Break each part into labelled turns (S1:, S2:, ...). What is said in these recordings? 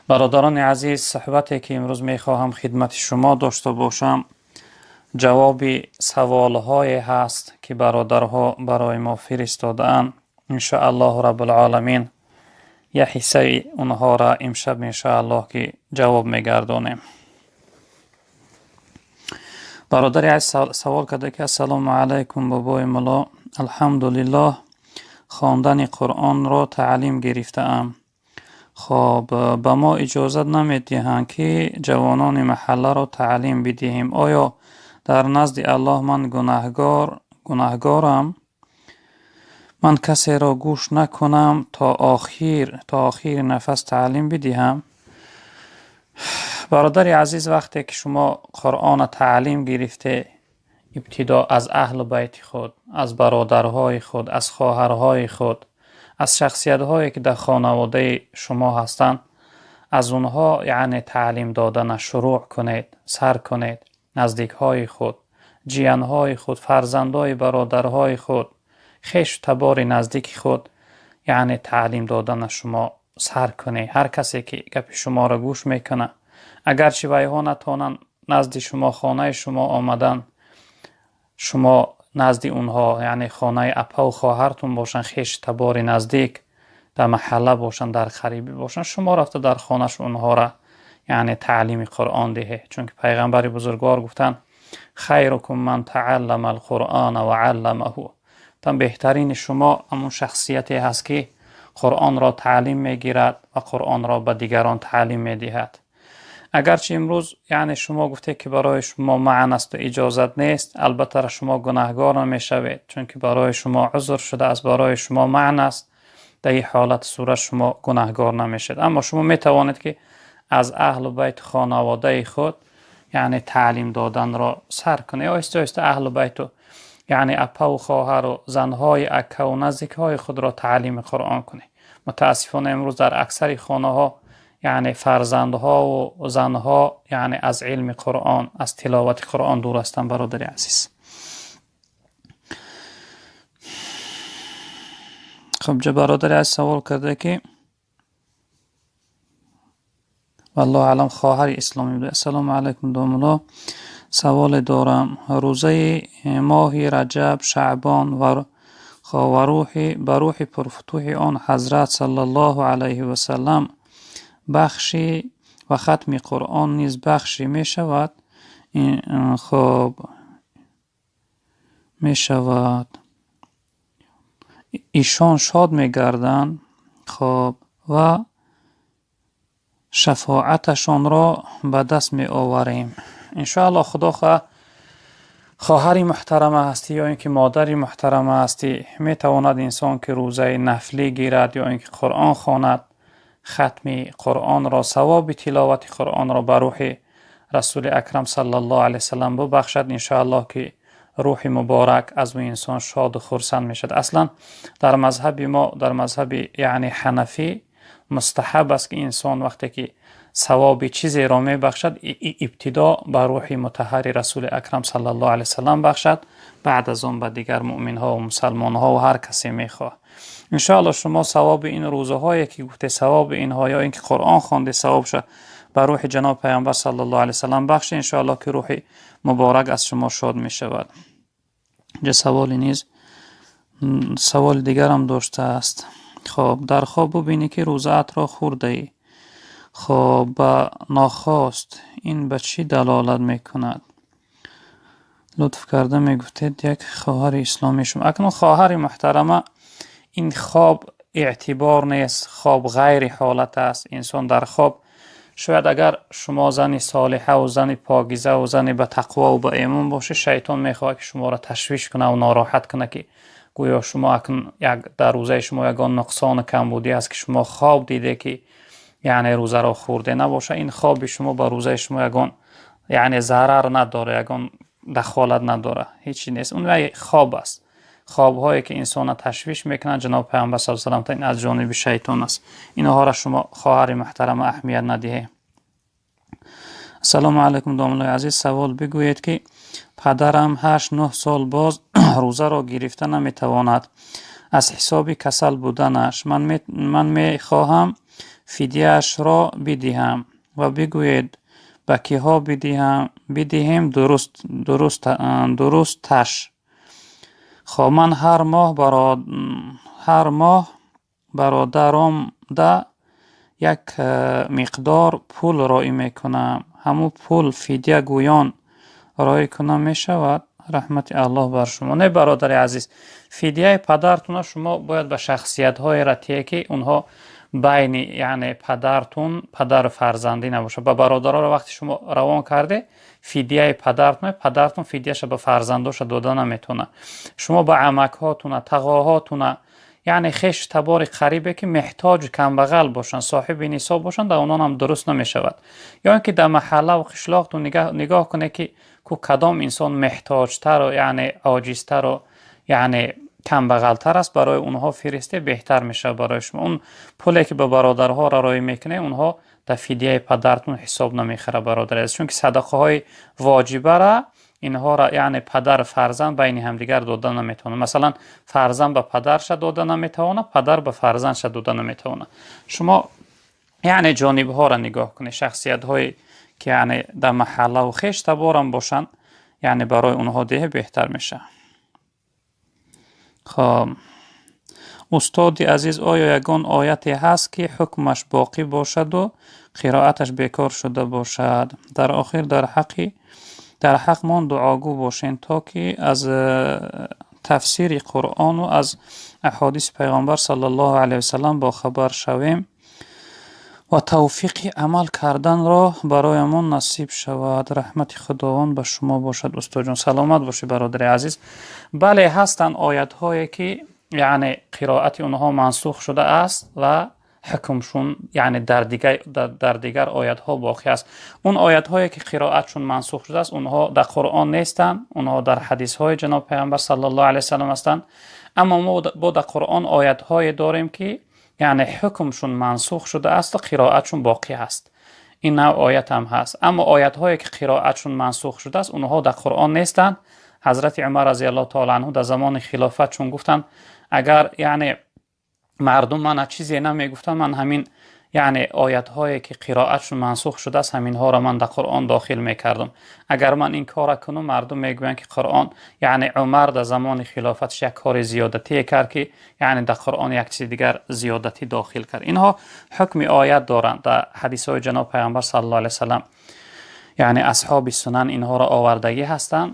S1: Бародарони азиз, суҳбате ки имрӯз мехоҳам хидмати шумо дошта бошам, ҷавоби саволҳое ҳаст ки бародарҳо барои мо фиристодаанд. Иншоаллоҳу раббулъоламин як ҳиссаи онҳоро имшаб иншоаллоҳ ки ҷавоб мегардонем. Бародари азиз савол карда ки ассалому алайкум бобои мулло, алҳамдулиллоҳ хондани Қуръонро таълим гирифтаам. Хоб, ба мо иҷозат намедиҳанд ки ҷавонони маҳалларо таълим бидиҳем. Оё дар назди Аллоҳ ман гунаҳгорам? Ман касеро гӯш накунам то охири нафас таълим бидиҳам? Бародари азиз, вақте ки шумо Қуръонро таълим гирифте, ибтидо аз аҳлу байти худ, аз бародарҳои худ, аз хоҳарҳои худ, аз шахсиятҳое ки дар хонаводаи шумо ҳастанд, аз онҳо яъне таълим додана шурӯъ кунед, сар кунед. Наздикҳои худ, ҷиянҳои худ, фарзандои бародарҳои худ, хешу табори наздики худ яъне таълим додана шумо сар кунед. Ҳар касе ки гапи шуморо гӯш мекунад, агарчи вайҳо натавонанд назди шумо, хонаи шумо омадан, шумо назди онҳо яъне хонаи апаву хоҳартон бошанд, хешу табори наздик дар маҳалла бошанд, дар қарибӣ бошанд, шумо рафта дар хонаш онҳоро яъне таълими Қуръон диҳед. Чунки пайғамбари бузургвор гуфтанд: хайрукум ман тааллама алқуръона ва алламаҳу. Гуфтанд беҳтарини шумо ҳамон шахсияте ҳаст ки Қуръонро таълим мегирад ва Қуръонро ба дигарон таълим медиҳад. Агарчи имрӯз яъне шумо гуфтед ки барои шумо маън аст ва иҷозат нест, албатта шумо гунаҳгор намешавед, чунки барои шумо узр шудааст, барои шумо маън аст. Дар ин ҳолат сурат шумо гунаҳгор намешавед. Аммо шумо метавонед ки аз аҳлу байт хонаводаи худ яъне таълим доданро сар кунед. Оҳиста оҳиста аҳлу байту яъне апаву хоҳару занҳои акаву наздикҳои худро таълими Қуръон кунед. Мутаассифона имрӯз дар аксари хонаҳо яъне фарзандҳову занҳо яъне аз илми Қуръон, аз тиловати Қуръон дур ҳастанд, бародари азиз. Хуб, ҷа бародари азиз савол карда ки валлоҳу аълам хоҳари исломӣ буда. Ассалому алайкум домулло, саволе дорам. Рӯзаи моҳи Раҷаб, Шаъбон ва ба рӯҳи пурфутӯҳи он ҳазрат саллаллоҳу алайҳи васаллам бахши ва хатми Қуръон низ бахши мешавад? Хоб мешавад. Ишон шод мегарданд, хоб, ва шафоаташонро ба даст меоварем. Иншоаллоҳ Худо хоҳад хоҳари муҳтарама ҳастӣ ё ин ки модари муҳтарама ҳастӣ, метавонад инсон ки рӯзаи нафлӣ гирад ё ин ки Қуръон хонад, хатми Қуръонро, савоби тиловати Қуръонро ба рӯҳи Расули Акрам саллаллоҳу алайҳи васаллам бубахшад. Иншоаллоҳ ки рӯҳи муборак аз ӯ инсон шоду хурсанд мешавад. Аслан дар мазҳаби мо, дар мазҳаби яъне ҳанафӣ мустаҳаб аст ки инсон вақте ки савоби чизеро мебахшад, ибтидо ба рӯҳи мутаҳҳари Расули Акрам саллаллоҳу алайҳи васаллам бахшад, баъд аз он ба дигар муъминҳо ва мусалмонҳо ва ҳар касе мехоҳад. Иншоаллоҳ шумо савоби ин рӯзаҳое ки гуфте, савоби инҳо ё ин ки Қуръон хонде, савобша ба рӯҳи ҷаноб Пайғамбар саллаллоҳу алайҳи васаллам бахшед, иншоаллоҳ ки рӯҳи муборак аз шумо шод мешавад. Инҷа саволе низ, саволи дигарам доштааст. Хоб, дар хоб бубинӣ ки рӯзаатро хӯрдаӣ. Хоб, ба нохост ин ба чӣ далолат мекунад? Лутф карда мегуфтед як хоҳари исломӣ шумо. Акнун хоҳари муҳтарама, ин хоб эътибор нест, хоб ғайри ҳолат аст. Инсон дар хоб шояд агар шумо зани солиҳа ва зани покиза ва зани ба тақво ва ба имон бошед, шайтон мехоҳад ки шуморо ташвиш кунад ва нороҳат кунад ки гӯё шумо акнун як дар рӯзаи шумо ягон нуқсону камбудӣ аст ки шумо хоб диде ки яъне рӯзаро хӯрде набошад. Ин хоби шумо ба рӯзаи шумо ягон яъне зарар надорад, ягон дахолат надорад, ҳеҷ нест. Он як хоб аст. Хобҳое ки инсонро ташвиш мекунанд, ҷаноб Пайғамбар саллаллоҳу алайҳи васаллам, ин аз ҷониби шайтон аст. Инҳоро шумо хоҳари муҳтарама аҳамият надиҳед. Ассалому алайкум домуллои азиз, савол бигӯед ки падарам 8-9 сол боз рӯзаро гирифта наметавонад аз ҳисоби касал буданаш. Ман мехоҳам Фидияашро бидиҳам ва бигӯед, ба киҳо бидиҳем дурустташ. Хоб, ман ҳар моҳ бародаромда як миқдор пул роӣ мекунам. Ҳамун пул фидия гӯён роӣ кунам мешавад? Раҳмати Аллоҳ бар шумо. Не, бародари азиз, фидияи падартуна шумо бояд ба шахсиятҳое ратие, ки онҳо байни, яъне падартун, падару фарзандӣ набошад. Ба бародароро вақте шумо равон карде фидияи падартун, падартун фидияша ба фарзандоша дода наметавонад. Шумо ба амакҳотуна, тағоҳотуна, яъне хеш табори қарибе, ки меҳтоҷу камбағал бошанд, соҳиби нисоб бошанд, дар онон ҳам дуруст намешавад. Ё ин ки дар маҳаллаву қишлоқтун нигоҳ кунед, ки ку кадом инсон меҳтоҷтару, яъне оҷизтару, яъне камбағалтар аст, барои онҳо фиристе, беҳтар мешавад барои шумо. Он пуле, ки ба бародарҳоро роӣ мекунед, онҳо дар фидияи падартун ҳисоб намехӯрад, бародари азиз, чунки садақаҳои воҷибара инҳоро, яъне падару фарзанд байни ҳамдигар дода наметавонад. Масалан, фарзанд ба падарша дода наметавонад, падар ба фарзандша дода наметавонад. Шумо, яъне, ҷонибҳоро нигоҳ кунед, шахсиятҳое ки, яъне, дар маҳаллаву хеш таборам бошанд, яъне барои онҳо деҳе, беҳтар мешавад. Хоб, устоди азиз, оё ягон ояте ҳаст, ки ҳукмаш боқӣ бошаду қироаташ бекор шуда бошад? Дар охир дар ҳақмон дуогӯ бошем, то ки аз тафсири Қуръону аз аҳодиси Пайғамбар саллаллоҳу алайҳи васаллам бохабар шавем ва тавфиқи амал карданро бароямон насиб шавад. Раҳмати Худованд ба шумо бошад, устодҷон. Саломат бошед, бародари азиз. Бале, ҳастанд оятҳое, ки, яъне, қироати онҳо мансух шудааст ва ҳукмшун, яъне, дар дигар оятҳо боқӣ аст. Он оятҳое, ки қироатшун мансух шудааст, онҳо дар Қуръон нестанд, онҳо дар ҳадисҳои ҷаноб Пайғамбар саллаллоҳу алайҳи васаллам ҳастанд. Аммо мо бо дар Қуръон оятҳое дорем, ки, яъне, ҳукмшун мансух шудааст ва қироатшун боқӣ ҳаст. Ин нав оят ҳам ҳаст. Аммо оятҳое, ки қироатшун мансух шудааст, онҳо дар Қуръон нестанд. Ҳазрати Умар разиаллоҳу таола анҳу дар замони хилофат чун гуфтанд, агар, яъне, мардум мана чизе намегуфтанд, ман ҳамин, яъне, оятҳое, ки қироатшун мансух шудааст, ҳаминҳоро ман дар Қуръон дохил мекардам. Агар ман ин корра кунам, мардум мегӯянд, ки Қуръон, яъне, Умар дар замони хилофаташ як кори зиёдатие кард, ки, яъне, дар Қуръон як чизи дигар зиёдатӣ дохил кард. Инҳо ҳукми оят доранд. Дар ҳадисҳои ҷаноб Пайғамбар саллаллоҳу алайҳи васаллам, яъне, асҳоби сунан инҳоро овардагӣ ҳастанд.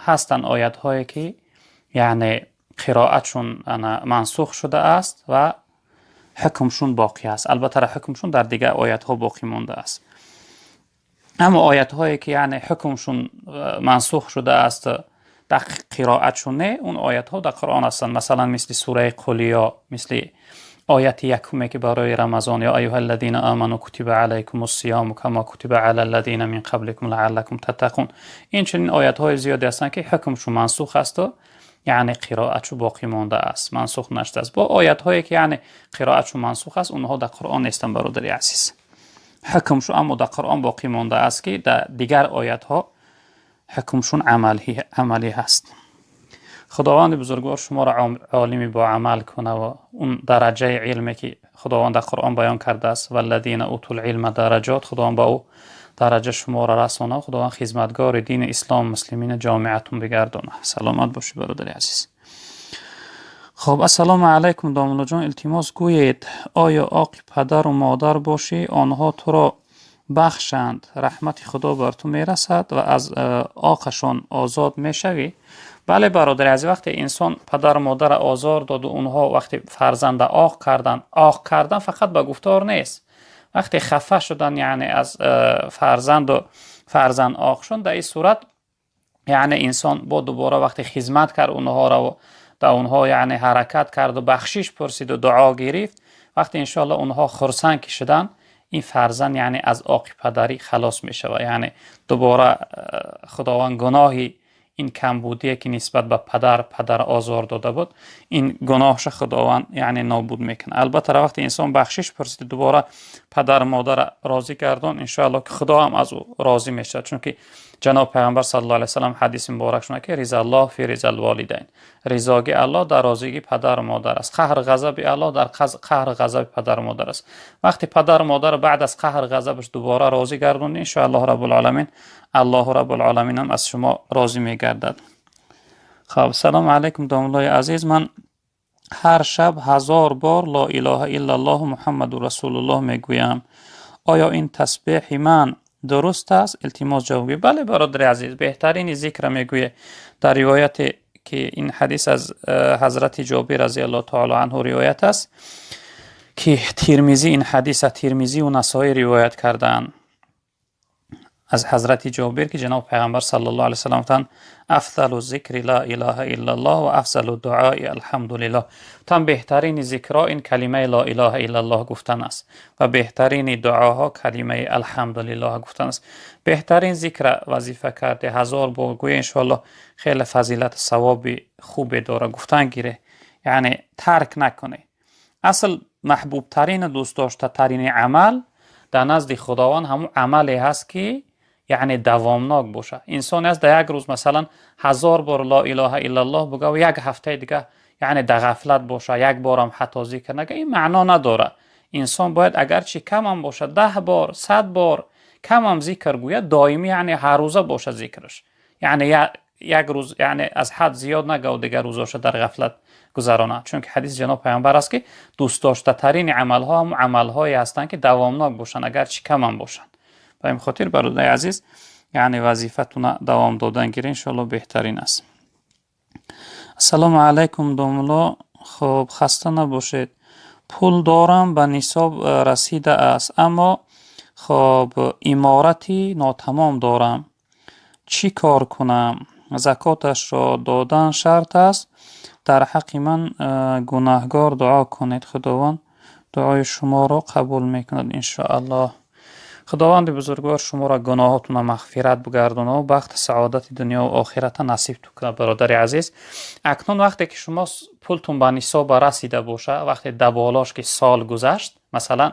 S1: Ҳастанд оятҳое, ки, яъне, қироатшун мансух шудааст ва ҳукмшун боқӣ аст. Албатта, ҳукмшун дар дигар оятҳо боқӣ мондааст. Аммо оятҳое, ки, яъне, ҳукмшун мансух шудааст, дар қироатшун не, он оятҳо дар Қуръон ҳастанд. Масалан, мисли сураи Қулиё, мисли ояти якуме, ки барои Рамазон: «Ё аюҳа аллазина аману кутиба алайкум ссиёму кама кутиба ала аллазина мин қабликум лааллакум таттақун». Инчунин оятҳои зиёде ҳастанд, ки ҳукмшун мансух асту, яъне, қироатшу боқӣ мондааст, мансух нашудааст. Бо оятҳое, ки, яъне, қироатшу мансух аст, онҳо дар Қуръон нестанд, бародари азиз. Ҳукмшу аммо дар Қуръон боқӣ мондааст, ки дар дигар оятҳо ҳукмшун амалӣ ҳаст. Худованди бузургвор шуморо олими боамал куна ва он дараҷаи илме, ки Худованд дар Қуръон баён кардааст, «валлазина утул илма дараҷот», Худованд ба ӯ дараҷа шуморо расона. Худованд хизматгори дини ислом, муслимина, ҷомеатун бигардона. Саломат бошӣ, бародари азиз. Хоб, ассалому алайкум, домуллоҷон. Илтимос, гӯед, оё оқи падару модар бошӣ, онҳо туро бахшанд, раҳмати Худо бар ту мерасад ва аз оқашон озод мешавӣ? Бале, бародари азиз, вақте инсон падару модарро озор доду, онҳо вақте фарзанда оқ карданд, оқ кардан фақат ба гуфтор нест, вақте хафа шудан, яъне, аз фарзанду фарзанд оқ шуд, дар ин сурат, яъне, инсон бо дубора вақте хизмат кард онҳоро, дар онҳо, яъне, ҳаракат карду, бахшиш пурсиду, дуо гирифт, вақте иншоалло онҳо хурсанд ки шуданд, ин фарзанд, яъне, аз оқи падарӣ халос мешавад. Яъне, дубора Худованд гуноҳи ин камбудие, ки нисбат ба падар озор дода буд, ин гуноҳша Худованд, яъне, нобуд мекунад. Албатта, вақте инсон бахшиш пурсид, дубора падару модарро розӣ гардон, иншоалло, ки Худо ҳам аз ӯ розӣ мешавад, чунки Ҷаноб Пайғамбар саллаллоҳу алайҳи васаллам ҳадиси муборак шуна ки ризаллоҳ фи ризал волидайн. Ризоги Аллоҳ дар розигии падару модар аст. Қаҳр ғазаби Аллоҳ дар қаҳр ғазаби падару модар аст. Вақти падару модар баъд аз қаҳр ғазабаш дубора розӣ гардонӣ, иншоаллоҳ раббул оламин, Аллоҳу раббул оламин ҳам аз шумо розӣ мегардад. Хоб, салому алайкум домуллои азиз. Ман ҳар шаб 1000 бор ло илоҳа иллаллоҳ Муҳаммаду расулуллоҳ мегӯям. Оё ин тасбеҳи ман дуруст аст? Илтимос ҷавоб гӯед. Бале, бародари азиз, беҳтарини зикра мегӯе. Дар ривояте ки ин ҳадис аз ҳазрати Ҷобир разияллоҳу таоло анҳу ривоят аст, ки Тирмизӣ ин ҳадиса Тирмизию Насоӣ ривоят кардаанд аз ҳазрати Ҷобир, ки ҷаноб Пайғамбар саллаллоҳу алайҳи васаллам гуфтанд: афзалу зикри ла илоҳа иллаллоҳ ва афзалу дуои алҳамдулиллоҳ. Гуфтанд беҳтарини зикрҳо ин калимаи ла илоҳа иллаллоҳ гуфтан аст ва беҳтарини дуоҳо калимаи алҳамдулиллоҳ гуфтан аст. Беҳтарин зикра вазифа карде 1000 бор гӯя, иншоаллоҳ хеле фазилат савоби хубе дора. Гуфтан гире, яъне тарк накунӣ. Асл маҳбубтарину дӯстдоштатарини амал дар назди Худованд ҳамун амале ҳаст ки яъне давомнок бошад. Инсоне аст дар як рӯз масалан 1000 бор ло илоҳа иллаллоҳ буга ва як ҳафтаи дига яъне дар ғафлат бошад, як борам ҳатто зикр нага, ин маъно надорад. Инсон бояд агарчи камам бошад, 10 бор, 100 бор камам зикр гӯяд, доимӣ, яъне ҳаррӯза бошад зикраш. Яъне як рӯз яъне аз ҳад зиёд нага ва дигар рӯзоша дар ғафлат гузаронад. Чунки ҳадиси ҷаноб Пайғамбар аст ки дӯстдоштатарини амалҳо ҳамун амалҳое ҳастанд ки давомнок бошанд, агарчи камам бошанд. Ба ин хотир бародари азиз, яъне вазифатуна давом додан гиред, иншоаллоҳ беҳтарин аст. Ассалому алайкум домулло. Хоб, хаста набошед. Пул дорам, ба нисоб расидааст, аммо хоб иморати нотамом дорам. Чӣ кор кунам? Закоташро додан шарт аст? Дар ҳаққи ман гунаҳгор дуо кунед. Худованд дуои шуморо қабул мекунад иншоаллоҳ. Худованди бузургвор шуморо гуноҳотона мағфират бигардонад ва бахти саодати дунё ва охирата насиб кунад, бародари азиз. Акнун вақте ки шумо пултун ба нисоба расида бошад, вақте даболош ки сол гузашт, масалан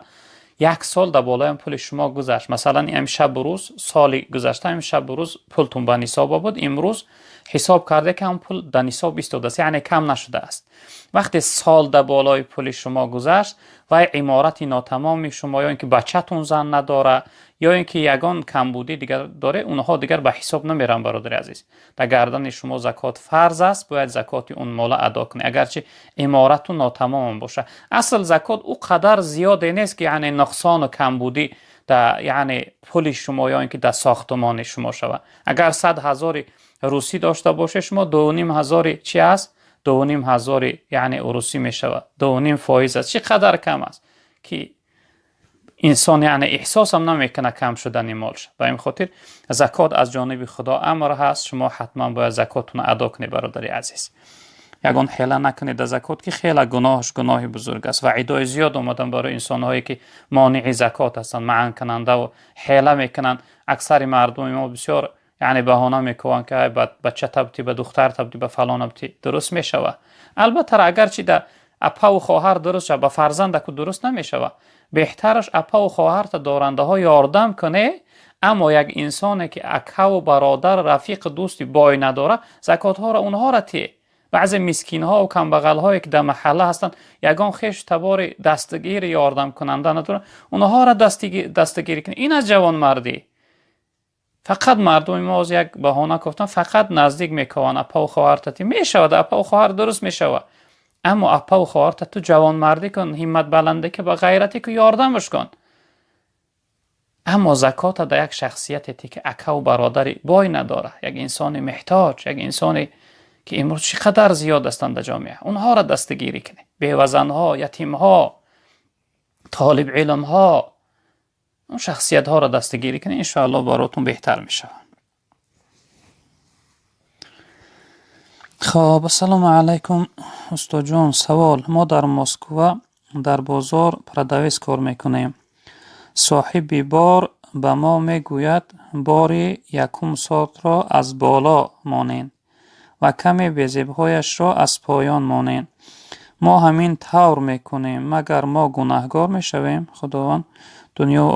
S1: як сол дар болоям пули шумо гузашт, масалан ҳамин шабу рӯз соли гузашта ҳамин шабу рӯз пултун ба нисоба буд, имрӯз ҳисоб карде ки ҳам пул дар нисоб истодааст, яъне кам нашудааст. Вақте сол дар болои пули шумо гузашт, вай иморати нотамоми шумо ё ин ки бачатун зан надора ё ин ки ягон камбудӣ дигар доре, онҳо дигар ба ҳисоб намеранд, бародари азиз. Дар гардани шумо закот фарз аст, бояд закоти он мола адо кунед, агарчи иморату нотамомам бошад. Асл закот ӯ қадар зиёде нест ки яъне нуқсону камбудӣ дар яъне пули шумо ё ин ки дар сохтумони шумо шавад. Агар 100 ҳазори русӣ дошта бошед, шумо 2,5 ҳазори чи аст? 2,5 ҳазори яъне урусӣ мешавад, 2,5% аст. Чӣ қадар кам аст ки инсон яъне эҳсосам намекунад кам шудани молш. Ба ин хотир закот аз ҷониби Худо амр ҳаст, шумо ҳатман бояд закотона адо кунед, бародари азиз. Ягон ҳела накунед дар закот, ки хеле гуноҳаш гуноҳи бузург аст. Ваъидои зиёд омадан барои инсонҳое ки монеи закот ҳастанд, маънкунанда ва ҳела мекунанд. Аксари мардуми мо бисёр яъне баҳона мекунанд ки ба бача табти, ба духтар табти, ба фалон табти, дуруст мешавад. Албатта агарчи дар апаву хоҳар дуруст шавад, ба фарзандаку дуруст намешавад. Беҳтараш апаву хоҳарта дорандаҳо ёрдам куне, аммо як инсоне ки акаву бародар, рафиқу дӯсти бой надора, закотҳоро онҳоро тие. Баъзе мискинҳо ва камбағалҳое ки дар маҳалла ҳастанд, ягон хешу табори дастгири ёрдамкунанда надоранд, онҳоро дастгирӣ кунед. Ин аз ҷавонмардӣ. Фақат мардуми мо оз як баҳона гуфтан, фақат наздик мекунанд апаву хоҳарта ти мешавад, апаву хоҳар дуруст мешавад, аммо апаву хоҳарта ту ҷавонмардӣ кун, ҳимматбаландӣ ки ба ғайратӣ ки ёрдамаш кун. Аммо закота дар як шахсияте ти ки акаву бародари бой надора, як инсони меҳтоҷ, як инсоне ки имрӯз чӣ қадар зиёд ҳастанд дар ҷомеа, онҳоро дастгирӣ кунед. Бевазанҳо, ятимҳо, толибилмҳо, он шахсиятҳоро дастгирӣ кунед, иншоаллоҳ баротон беҳтар мешавад. Хоб, ассалому алайкум устоджон. Савол: мо дар Москва дар бозор продавец кор мекунем. Соҳиби бор ба мо мегӯяд бори якум сортро аз боло монед ва каме безебҳояшро аз поён монед. Мо ҳамин тавр мекунем, магар мо гунаҳгор мешавем? Худованд дунёву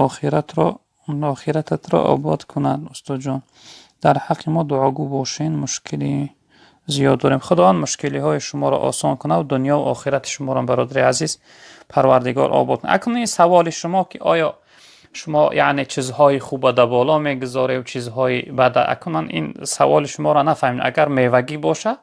S1: охирататро обод кунад, устоджон. Дар ҳаққи мо дуогӯ бошен, мушкили зиёд дорем. Худованд мушкилиҳои шуморо осон кунад ва дунё ва охирати шуморо, бародари азиз, Парвардигор обод кунад. Акнун ин саволи шумо, ки оё шумо, яъне, чизҳои хуба дар боло мегузоред, чизҳои бада. Акнун ман ин саволи шуморо нафаҳмидам. Агар мевагӣ бошад,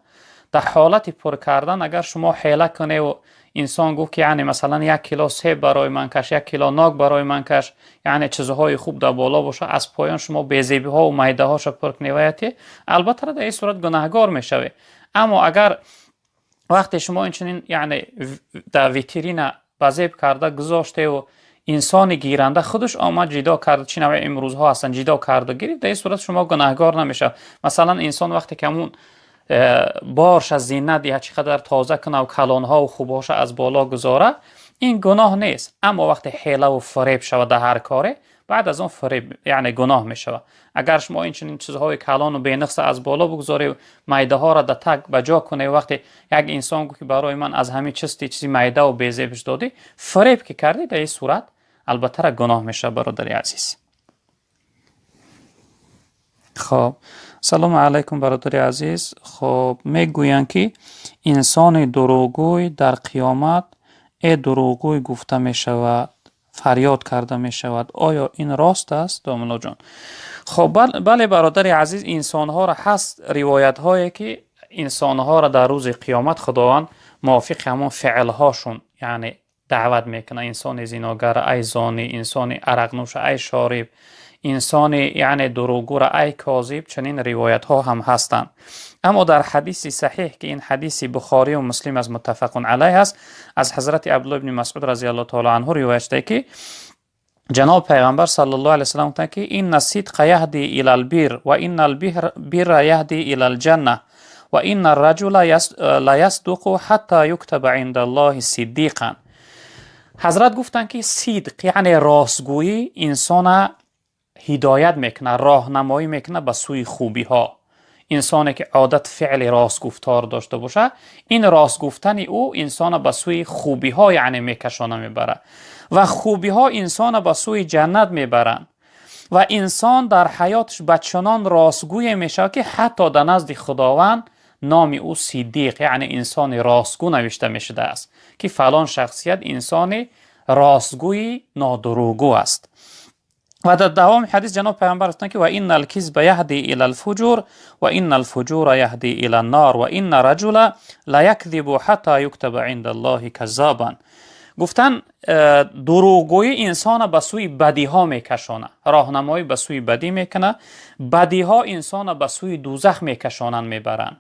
S1: дар ҳолати пур кардан агар шумо ҳела куневу инсон гуфт, ки, яъне, масалан, 1 кило себ барои ман каш, 1 кило нок барои ман каш, яъне чизҳои хуб дар боло бошад, аз поён шумо безебиҳо ва майдаҳоша пур кунед, албатта, дар ин сурат гунаҳгор мешавед. Аммо агар вақте шумо инчунин, яъне, дар витрина ба зеб карда гузоштеву инсони гиранда худаш омад, ҷидо карда, чӣ навъи имрӯзҳо ҳастанд, ҷидо карда гирифт, дар ин сурат шумо гунаҳгор намешавад. Масалан, инсон вақте ки ҳамун борша зинат диҳад, чӣ қадар тоза кунав, калонҳову хубҳоша аз боло гузора, ин гуноҳ нест. Аммо вақте ҳелаву фиреб шавад дар ҳар коре, баъд аз он фиреб, яъне гуноҳ мешавад. Агар шумо инчунин чизҳои калону бенақса аз боло бигузоред, майдаҳоро дар таг ба ҷо кунед, вақте як инсон гуфт, ки барои ман аз ҳамин чисти чизи майдаву безебш додӣ, фиреб ки кардӣ, дар ин сурат албатта гуноҳ мешавад, бародари азиз. Хоб, салому алайкум, бародари азиз. Хоб, мегӯянд, ки инсони дурӯғгӯй дар қиёмат «э дурӯғгӯй» гуфта мешавад, фарёд карда мешавад. Оё ин рост аст, домуллоҷон? Хоб, бале, бародари азиз, инсонҳоро ҳаст ривоятҳое, ки инсонҳоро дар рӯзи қиёмат Худованд мувофиқи ҳамон феълҳошун, яъне, даъват мекунад. Инсони зиногара «ай зонӣ», инсони арақнӯша «ай шориб», инсони, яъне, дурӯғгӯра «ай козиб». Чунин ривоятҳо ҳам ҳастанд. Аммо дар ҳадиси саҳеҳ, ки ин ҳадиси Бухорию Муслим аз муттафақун алайҳ аст, аз ҳазрати Абдулло ибни Масъуд разиаллоҳу таоло анҳу ривоят шуда, ки ҷаноби Пайғамбар саллаллоҳу алайҳи васаллам гуфтанд, ки إن الصدق يهدي إلى البر وإن البر يهدي إلى الجنة وإن الرجل ليصدق حتى يكتب عند الله صديقا. Ҳазрат гуфтанд, ки сидқ, яъне ростгӯӣ, инсона ҳидоят мекунад, роҳнамоӣ мекунад ба сӯи хубиҳо. Инсоне ки одат феъли ростгуфтор дошта бошад, ин ростгуфтани ӯ инсона ба сӯи хубиҳо, яъне, мекашона мебарад ва хубиҳо инсона ба сӯи ҷаннат мебаранд. Ва инсон дар ҳаёташ ба чунон ростгӯе мешавад, ки ҳатто дар назди Худованд номи ӯ сиддиқ, яъне инсони ростгӯ навишта мешудааст, ки фалон шахсият инсони ростгӯи нодурӯғгӯ аст. Ва дар давоми ҳадис ҷаноби Пайғамбар гуфтанд, ки وإن الكذب يهدي إلى الفجور وإن الفجور يهدي إلى النار وإن الرجل ليكذب حتى يكتب عند الله كذابا. Гуфтан, дурӯғгӯӣ инсона ба сӯи бадиҳо мекашонад, роҳнамоӣ ба сӯи бадӣ мекунад, бадиҳо инсона ба сӯи дӯзах мекашонанд, мебаранд.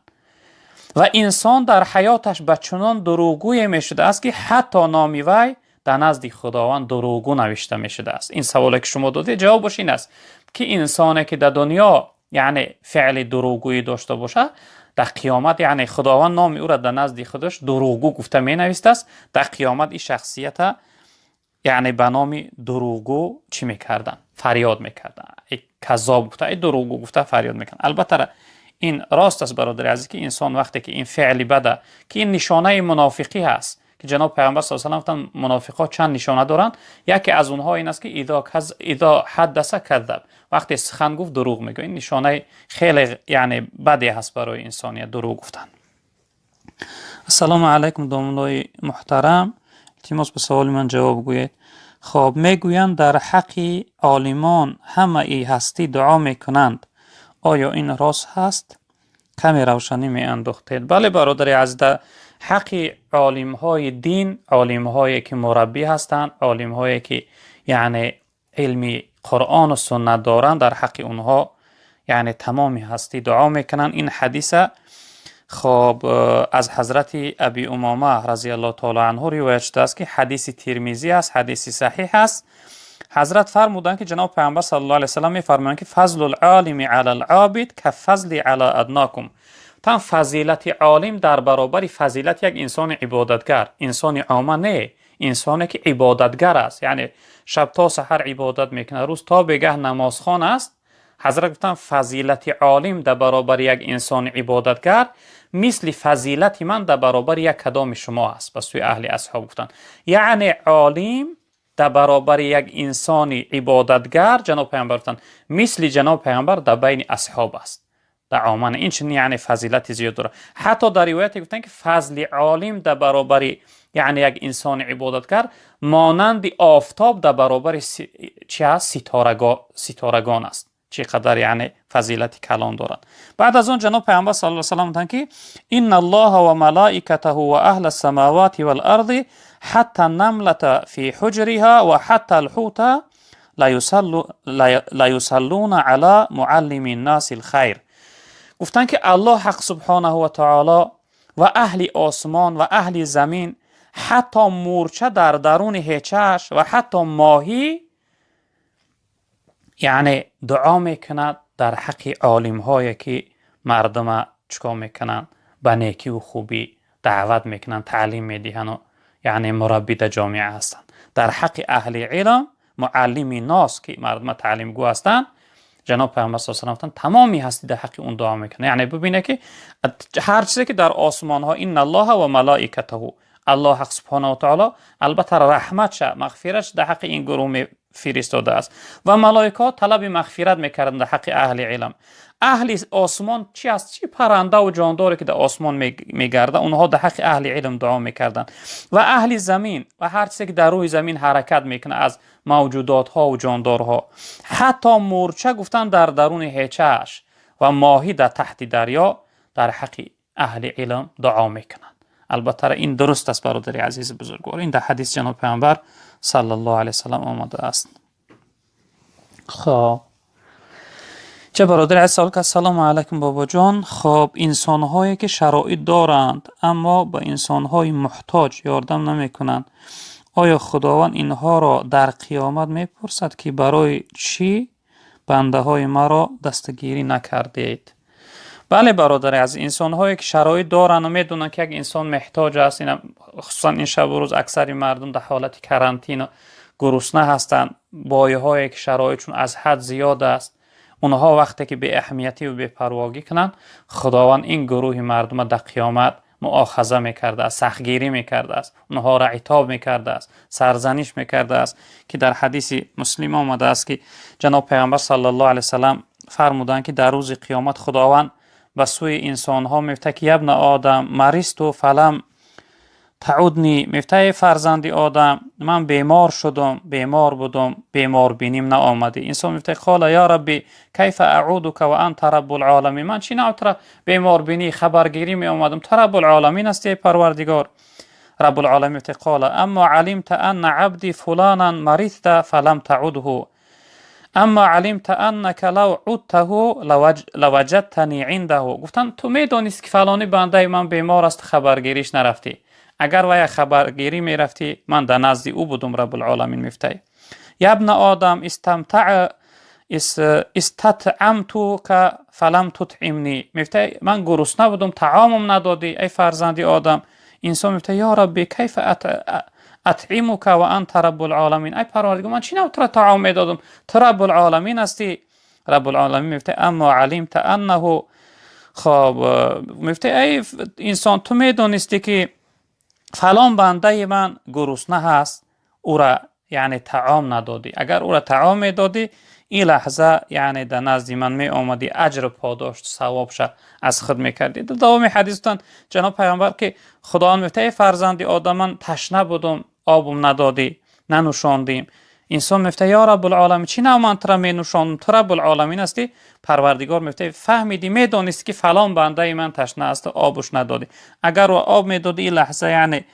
S1: Ва инсон дар ҳаёташ ба чунон дурӯғгӯе мешудааст, ки ҳатто номи вай дар назди Худованд дурӯғгӯ навишта мешудааст. Ин саволе ки шумо додед, ҷавобаш ин аст, ки инсоне ки дар дунё, яъне, феъли дурӯғгӯӣ дошта бошад, дар қиёмат, яъне, Худованд номи ӯро дар назди худаш дурӯғгӯ гуфта менавистааст. Дар қиёмат ин шахсията, яъне, ба номи дурӯғгӯ чӣ мекарданд? Фарёд мекарданд. «Каззоб» гуфта, «эй дурӯғгӯ» гуфта фарёд мекарданд. Албатта, ин рост аст, бародари азиз, ки инсон вақте ки ин феъли бада, ки ин нишонаи мунофиқӣ ҳаст, ки ҷаноби Пайғамбар с салам гуфтанд, мунофиқҳо чанд нишона доранд, яке аз онҳо ин аст, ки إذا حدث كذب, вақте сухан гуфт, дурӯғ мегӯяд. Ин нишонаи хеле, яъне, баде ҳаст барои инсоният, дурӯғ гуфтан. Ассалому алайкум, домуллои муҳтарам, илтимос, ба саволи ман ҷавоб гӯед. Хоб, мегӯянд, дар ҳаққи олимон ҳамаи ҳастӣ дуо мекунанд. Оё ин рост ҳаст? Каме равшанӣ меандохтед. Бале, бародари азиз, дар ҳаққи олимҳои дин, олимҳое ки мураббӣ ҳастанд, олимҳое ки, яъне, илми Қуръону суннат доранд, дар ҳаққи онҳо, яъне, тамоми ҳастӣ дуо мекунанд. Ин ҳадиса, хоб, аз ҳазрати Аби Умома разиаллоҳу таоло анҳу ривоят шудааст, ки ҳадиси Тирмизӣ аст, ҳадиси саҳиҳ аст. Ҳазрат фармуданд, ки ҷаноби Пайғамбар саллаллоҳу алайҳи васаллам мефармоянд, ки فضل العالم على العابد كفضلي على أدناكم. Тан фазилати олим дар баробари фазилати як инсони ибодатгар, инсони ома не, инсоне ки ибодатгар аст, яъне шаб то саҳар ибодат мекунад, рӯз то бегаҳ намозхон аст. Ҳазрат гуфтанд, фазилати олим дар баробари як инсони ибодатгар мисли фазилати ман дар баробари як кадоми шумо аст. Ба сӯи аҳли асҳоб гуфтанд, яъне олим дар баробари як инсони ибодатгар, ҷаноб пайғамбар гуфтанд, мисли ҷаноб пайғамбар дар байни асҳоб аст. Дар омана ин чунин яъне фазилати зиёд дорад. Ҳатто дар ривояте гуфтанд, ки фазли олим дар баробари яъне як инсони ибодатгар монанди офтоб дар баробари чи аст? Ситорагон аст. Чӣ қадар яъне фазилати калон дорад. Баъд аз он ҷаноб пайғамбар саллаллоҳу алайҳи васаллам гуфтанд, ки инна аллоҳа ва малоикатаҳу ва аҳла самавати вал арди ҳатта намлата фи ҳуҷриҳа ва ҳатта алҳута ла юсаллуна ала муаллими ннаси лхайр. Гуфтанд, ки Аллоҳ ҳақ субҳонаҳу ва таоло ва аҳли осмон ва аҳли замин, ҳатто мӯрча дар даруни ҳечааш ва ҳатто моҳӣ яъне дуо мекунад дар ҳаққи олимҳое, ки мардума чикор мекунанд? Ба некиву хубӣ даъват мекунанд, таълим медиҳанду яъне мураббӣ дар ҷомеа ҳастанд. Дар ҳаққи аҳли илм, муаллими нос, ки мардума таълимгӯ ҳастанд, ҷаноб пайғамбар саллаллоҳу алайҳи васаллам гуфтанд, тамоми ҳастӣ дар ҳаққи он дуо мекунад. Яъне бибинед, ки ҳар чизе, ки дар осмонҳо, инна аллоҳа ва малоикатаҳу, Аллоҳ ҳақ субҳонаҳу ва таоло албатта раҳматша, мағфиратша дар ҳаққи ин гурӯҳ мефиристодааст ва малоикаҳо талаби мағфират мекарданд дар ҳаққи аҳли илм. Аҳли осмон чи аст? Чи паррандаву ҷондоре, ки дар осмон мегардад, онҳо дар ҳаққи аҳли илм дуо мекарданд. Ва аҳли замин ва ҳар чизе, ки дар рӯи замин ҳаракат мекунад аз мавҷудотҳову ҷондорҳо, ҳатто мӯрча гуфтанд дар даруни ҳечааш ва моҳӣ дар таҳти дарё дар ҳаққи аҳли илм дуо мекунанд. Албатта ин дуруст аст, бародари азизи бузургвор. Ин дар ҳадис ҷаноб пайғамбар саллаллоҳу алайҳи васаллам омадааст. Хоб, ча бародари азиз савол кард: салому алайкум, бобоҷон. Хоб, инсонҳое, ки шароит доранд, аммо ба инсонҳои муҳтоҷ ёрдам намекунанд, оё Худованд инҳоро дар қиёмат мепурсад, ки барои чӣ бандаҳои маро дастгирӣ накардед? Бале, бародари азиз, инсонҳое, ки шароит доранд ва медонанд, ки як инсон меҳтоҷ аст, хусусан ин шабу рӯз аксари мардум дар ҳолати карантину гурусна ҳастанд, бойҳое, ки шароитшон аз ҳад зиёд аст, онҳо вақте ки беаҳамиятиву бепарвогӣ кунанд, Худованд ин гурӯҳи мардума дар қиёмат муохаза мекардааст, сахтгирӣ мекардааст, онҳоро итоб мекардааст, сарзаниш мекардааст, ки дар ҳадиси Муслим омадааст, ки ҷаноб пайғамбар саллаллоҳу алайҳи васаллам фармуданд, ки дар рӯзи қиёмат Худованд ба сӯи инсонҳо мефта, ки ябна одам маристу фалам таудни, мефта, эй фарзанди одам, ман бемор шудум, бемор будум, беморбиним наомадӣ. Инсон мефта: қола ё рабби кайфа аудука ва анта раббул оламин, ман чӣ навъ тура беморбинӣ, хабаргирӣ меомадам, ту раббул оламин ҳастӣ, эй Парвардигор. Раббул оламин мефта: қола аммо алимта анна абди фуланан маридта фалам таудҳу, аммо алимта аннака лав удтаҳу лаваҷадтани индаҳу. Гуфтанд, ту медонист, ки фалони бандаи ман бемор аст, хабаргириш нарафтӣ. Агар вая хабаргирӣ мерафтӣ, ман дар назди ӯ будум. Раббулоламин мефтай: ябна одам истатъамтука фалам тутъимни, мефтай, ман гурусна будум, таомам надодӣ, эй фарзанди одам. Инсон мефтай: ё рабби кайфа атъимука ва анта раббулоламин, ай Парвардигор, ман чӣ навъ тура таом медодам, ту раббулоламин ҳастӣ. Раббулоламин мефтай: аммо алимта аннаҳу. Хоб, мефтай: эй инсон, ту медонистӣ, ки фалон бандаи ман гурусна ҳаст, ӯра яъне таом надодӣ. Агар ӯра таом медодӣ, ин лаҳза яъне дар назди ман меомадӣ, аҷру подош, савобша аз худ мекардӣ. Дар давоми ҳадис гуфтанд ҷаноб пайғамбар, ки Худованд мефта: эй фарзанди одам, ман ташна будум, обум надодӣ, нанӯшондим. Инсон мефта: ё раббулоламин, чӣ навъ ман тура менӯшондам, ту раббулоламин ҳастӣ. Парвардигор мефта: фаҳмидӣ, медонистӣ, ки фалон бандаи ман ташна аст, обуш надодӣ. Агар ӯ об медодӣ, ин лаҳза яъне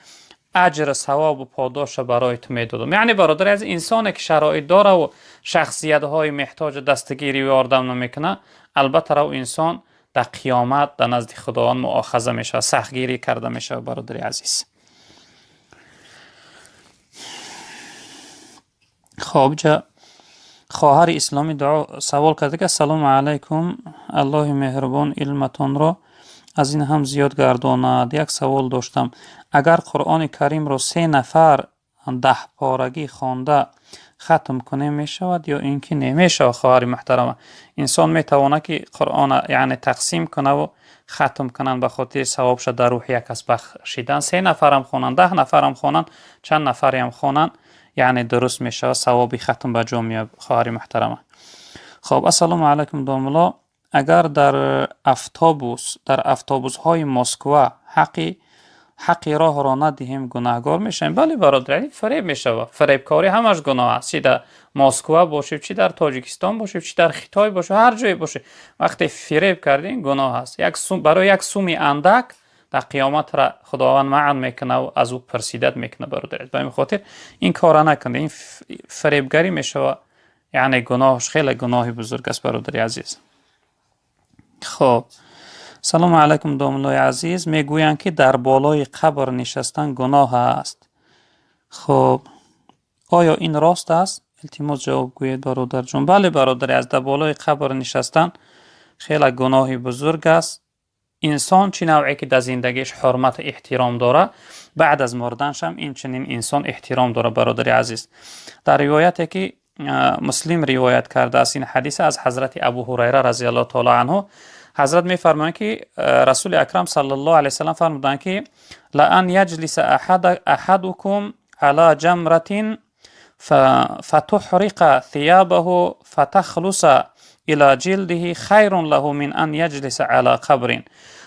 S1: аҷр, савобу подоша барои ту медодам. Яъне, бародари азиз, инсоне, ки шароит дораву шахсиятҳои меҳтоҷу дастгирӣ ёрдам намекунад, албатта ӯ инсон дар қиёмат дар назди Худованд муохаза мешавад, сахтгирӣ карда мешавад, бародари азиз. Хоб, ҷа хоҳари исломӣ дуо савол карда, ки ассалому алайкум, Аллоҳи меҳрубон илматонро аз ин ҳам зиёд гардонад. Як савол доштам: агар Қуръони Каримро се нафар даҳпорагӣ хонда хатм кунем, мешавад ё ин ки не? Мешавад, хоҳари муҳтарама. Инсон метавонад, ки Қуръона яъне тақсим кунаву хатм кунанд, ба хотири савобша дар рӯҳи як кас бахшидан. Се нафарам хонанд, 10 нафарам хонанд, чанд нафареам хонанд. Яъне дуруст мешавад, савоби хатм ба ҷо меояд, хоҳари муҳтарама. Хоб, ассалому алайкум, домулло. Агар дар автобус, дар автобусҳои Москва ҳаққи роҳро надиҳем, гунаҳгор мешавем? Бале, бародар, ин фиреб мешавад. Фиребкорӣ ҳамаш гуноҳ аст. Чӣ дар Москва бошед, чӣ дар Тоҷикистон бошед, чӣ дар Хитой бошед, ҳар ҷое бошед. Вақте фиреб кардем, гуноҳ аст. Як сум, барои як суми андак дар қиёмат Худованд маън мекунад ва аз ӯ пурсидат мекунад, бародар. Ба ҳамин хотир ин корро накунед. Ин фиребгарӣ мешавад. Яъне гуноҳаш хеле гуноҳи бузург аст, бародари азиз. Хоб, салому алайкум, домуллои азиз. Мегӯянд, ки дар болои қабр нишастан гуноҳ аст. Хоб, оё ин рост аст? Илтимос, ҷавоб гӯед, бародарҷон. Бале, бародари азиз, дар болои қабр нишастан хеле гуноҳи бузург аст. Инсон чӣ навъе ки дар зиндагиш ҳурмату эҳтиром дорад, баъд аз мурданшам инчунин инсон эҳтиром дорад, бародари азиз. Дар ривояте ки Муслим ривоят кардааст, ин ҳадис аз ҳазрати Абу Ҳурайра разияллоҳу таоло анҳу, ҳазрат мефармоянд, ки Расули Акрам саллаллоҳу алайҳи васаллам фармуданд, ки لأن يجلس أحدكم على جمرة فتحرق ثيابه فتخلص إلى جلده خير له من أن يجلس على قبر.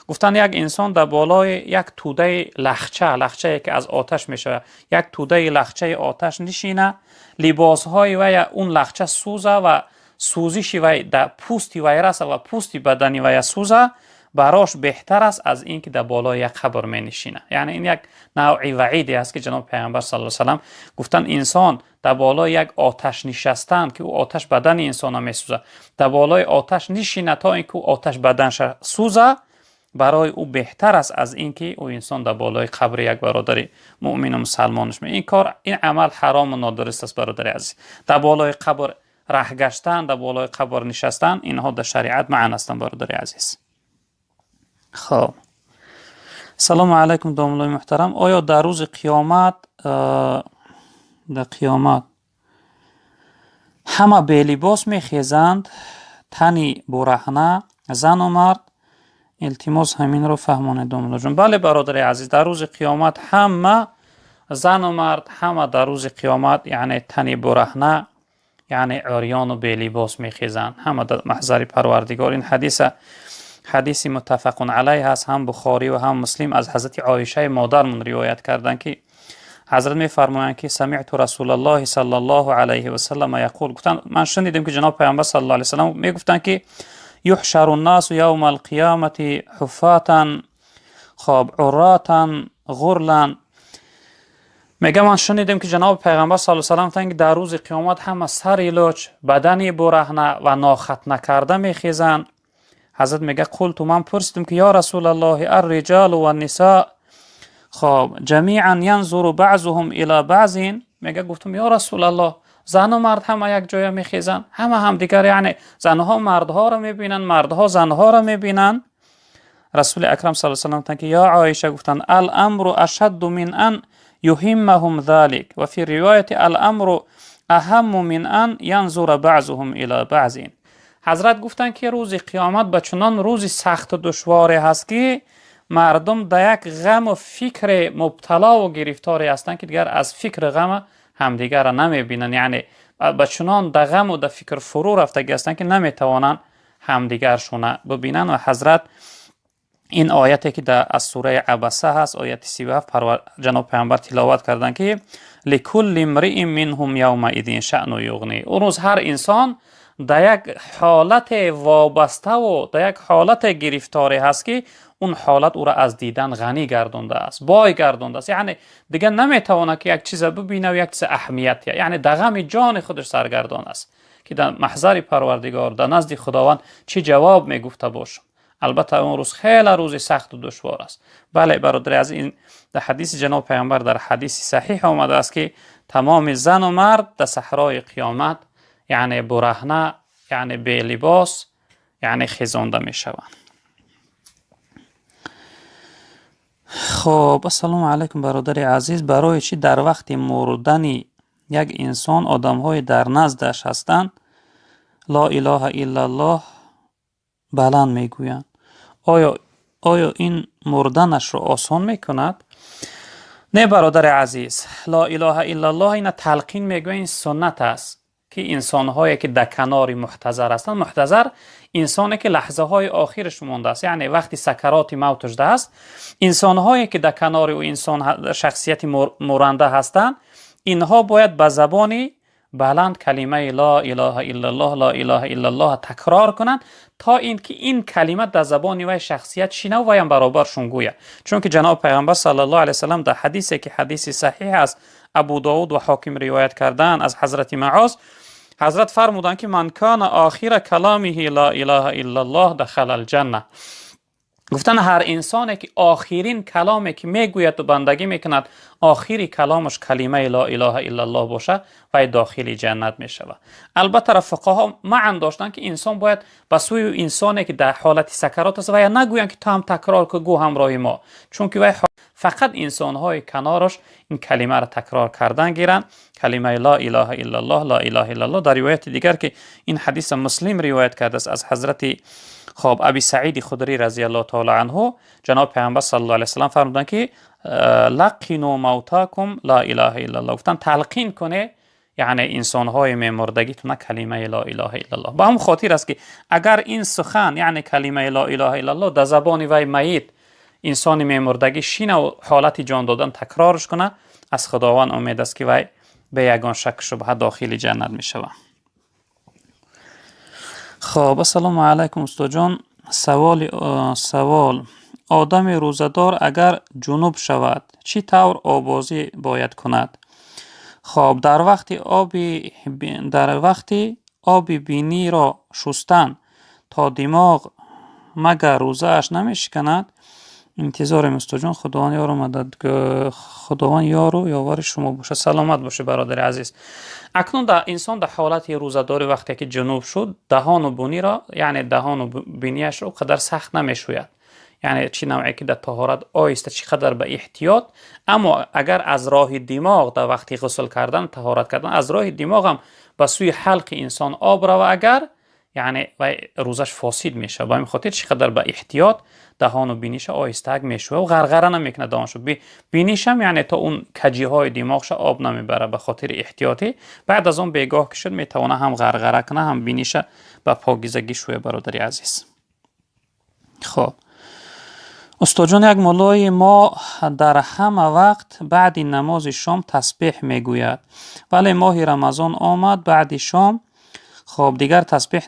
S1: Гуфтанд, як инсон дар болои як тӯдаи лахча, лахчае ки аз оташ мешавад, як тӯдаи лахчаи оташ нишина, либосҳои вай он лахча сӯза ва сӯзиши вай дар пӯсти вай раса ва пӯсти бадани вай сӯза, барош беҳтар аст аз ин ки дар болои як қабр менишина. Яъне ин як навъи ваиде аст, ки ҷаноби Пайғамбар саллаллоҳу алайҳи васаллам гуфтанд, инсон дар болои як оташ нишастан, ки ӯ оташ бадани инсона месӯзад, дар болои оташ нишина то ин ки ӯ оташ баданша сӯза, барои ӯ беҳтар аст аз ин ки ӯ инсон дар болои қабри як бародари муъмину мусалмонаш. Ин кор, ин амал ҳарому нодуруст аст, бародари азиз. Дар болои қабр раҳ гаштан, дар болои қабр нишастан, инҳо дар шариат маън ҳастанд, бародари азиз. Хоб, салому алайкум, домуллои муҳтарам. Оё дар рӯзи қиёмат, дар қиёмат ҳама белибос мехезанд, тани бураҳна, зану мард? Илтимос, ҳаминро фаҳмонед, домуллоҷон. Бале, бародари азиз, дар рӯзи қиёмат ҳама зану мард, ҳама дар рӯзи қиёмат, яъне тани бураҳна, яъне урёну белибос мехезанд, ҳама дар маҳзари Парвардигор. Ин ҳадиса ҳадиси муттафақун алайҳ ҳаст, ҳам Бухорӣ ва ҳам Муслим аз ҳазрати Оишаи модармон ривоят карданд, ки ҳазрат мефармоянд, ки سمعت رسول الله صلى الله عليه وسلم يقول, гуфтанд, ман шунидем, ки ҷаноби Пайғамбар саллаллоҳу алайҳи васаллам мегуфтанд, ки يحشر الناس يوم القيامة حفاة, хоб, عراة غرلا. Мега, ман шунидем, ки ҷаноби Пайғамбар саллаллоҳу алайҳи васаллам гуфтанд, ки дар рӯзи қиёмат ҳама сари луч, бадани бураҳна ва нохатна карда мехезанд. Ҳазрат мега, قلت, ман пурсидем, ки يا رسول الله الرجال والنساء, хоб, جميعا ينظر بعضهم إلى بعض. Мега, гуфтам, ё Расулаллоҳ, зану мард ҳама як ҷоя мехезанд, ҳама ҳамдигар, яъне занҳо мардҳоро мебинанд, мардҳо занҳоро мебинанд. Расули Акрам саллаллоҳу алайҳи васаллам гуфтанд, ки ё Оиша, гуфтанд, الأمر أشد من أن يهمهم ذلك وفي رواية الأمر أهم من أن ينظر بعضهم إلى بعض. Ҳазрат гуфтанд, ки рӯзи қиёмат ба чунон рӯзи сахту душворе ҳаст, ки мардум дар як ғаму фикре мубталову гирифторе ҳастанд, ки дигар аз фикри ғама ҳамдигарро намебинанд. Яъне ба чунон дар ғаму дар фикр фурӯ рафтагӣ ҳастанд, ки наметавонанд ҳамдигаршона бибинанд. Ва ҳазрат ин ояте ки аз сураи Абаса ҳаст, ояти 37, ҷаноби Пайғамбар тиловат карданд, ки لكل امرئ منهم يومئذ شأن يغنيه. Он рӯз ҳар инсон дар як ҳолате вобаставу дар як ҳолате гирифторе ҳаст, ки он ҳолат ӯро аз дидан ғанӣ гардондааст, бой гардондааст. Яъне дигар наметавонад, ки як чиза бибинав, як чиза аҳамият, яъне дар ғами ҷони худаш саргардон аст, ки дар маҳзари Парвардигор, дар назди Худованд чӣ ҷавоб мегуфта бошам. Албатта, он рӯз хеле рӯзи сахту душвор аст. Бале, бародари азиз, ин дар ҳадиси ҷаноби Пайғамбар, дар ҳадиси саҳиҳ омадааст, ки тамоми зану мард дар саҳрои қиёмат, яъне бураҳна, яъне белибос, яъне хезонда мешаванд. Хоб, ассалому алайкум, бародари азиз. Барои чӣ дар вақти мурдани як инсон одамҳои дар наздаш ҳастанд لا إله إلا الله баланд мегӯянд? Оё ин мурданашро осон мекунад? Не, бародари азиз, ло илаҳа иллаллоҳ ина талқин мегӯянд, ин суннат аст, ки инсонҳое ки дар канори муҳтазар ҳастанд, муҳтазар инсоне ки лаҳзаҳои охираш мондааст, яъне вақти сакароти мавташ аст, инсонҳое ки дар канори ӯ инсон шахсияти муранда ҳастанд, инҳо бояд ба забони баланд калимаи ло илаҳа иллаллоҳ, ло илаҳа иллаллоҳ такрор кунанд, то инки ин калима дар забони вай шахсият шинав ваям баробаршон гӯяд. Чунки ҷаноби пайғамбар саллаллоҳу алайҳи васаллам дар ҳадисе ки ҳадиси саҳиҳ аст, Абу Довуд ва Ҳоким ривоят карданд аз ҳазрати Маоз, ҳазрат фармуданд ки ман кана охира каломиҳи ло илаҳа иллаллоҳ дахала алҷанна. Гуфтанд ҳар инсоне ки охирин каломе ки мегӯяд ва бандагӣ мекунад, охири каломаш калимаи ло илаҳа иллаллоҳ бошад, вай дохили ҷаннат мешавад. Албатта фуқаҳо маън доштанд ки инсон бояд ба сӯи инсоне ки дар ҳолати сакарот аст вай нагӯянд ки ту ҳам такрор кун, гӯ ҳамроҳи мо, чунки вай фақат инсонҳои канораш ин калимаро такрор кардан гиранд, калимаи ло илаҳа иллаллоҳ, ло илаҳа иллаллоҳ. Дар ривояти дигар ки ин ҳадиса Муслим ривоят кардааст аз ҳазрати хоб Аби Саиди Худрӣ разияллоҳу таала анҳу, ҷаноби пайғамбар саллаллоҳу алайҳи васаллам фармуданд ки лаққину мавтакум ло илаҳа иллаллоҳ. Гуфтанд талқин кунед, яъне инсонҳои мемурдагитона калимаи ло илаҳа иллаллоҳ. Ба ҳамон хотир аст ки агар ин сухан, яъне калимаи ло илаҳа иллаллоҳ дар забони вай майит, инсони мемурдагӣ шинав ҳолати ҷон додан такрорш кунад, аз Худованд умед аст ки вай бе ягон шак шубҳа дохили ҷаннат мешавад. Хоб, ассалому алайкум устодҷон. Савол: одами рӯзадор агар ҷунуб шавад, чӣ тавр обозӣ бояд кунад? Хоб, дар вақти оби биниро шустан то димоғ магар рӯзааш намешиканад? Интизорем устодҷон, Худованд ёру мадад, Худованд ёру ёвари шумо бошад. Саломат бошед, бародари азиз. Акнун инсон дар ҳолати рӯзадорӣ вақте ки ҷунуб шуд, даҳону буниро, яъне даҳону бинияшро о қадар сахт намешӯяд, яъне чӣ навъе ки дар таҳорат оҳиста, чӣ қадар ба эҳтиёт. Аммо агар аз роҳи димоғ дар вақти ғусл кардан, таҳорат кардан, аз роҳи димоғ ҳам ба сӯи ҳалқи инсон об рава агар, яъне вай рӯзаш фосид мешавад. Ба ҳамин хотир чӣ қадар ба эҳтиёт даҳону биниша оҳистаак мешӯяд ва ғарғара намекунад даҳоншо, бинишам яъне то он каҷиҳои димоғша об намебарад ба хотири эҳтиётӣ. Баъд аз он бегоҳ ки шуд, метавонад ҳам ғарғара кунад, ҳам биниша ба покизагӣ шӯяд, бародари азиз. Хоб, устодҷон, як муллои мо дар ҳама вақт баъди намози шом тасбеҳ мегӯяд, вале моҳи Рамазон омад, баъди шом хоб дигар тасбеҳ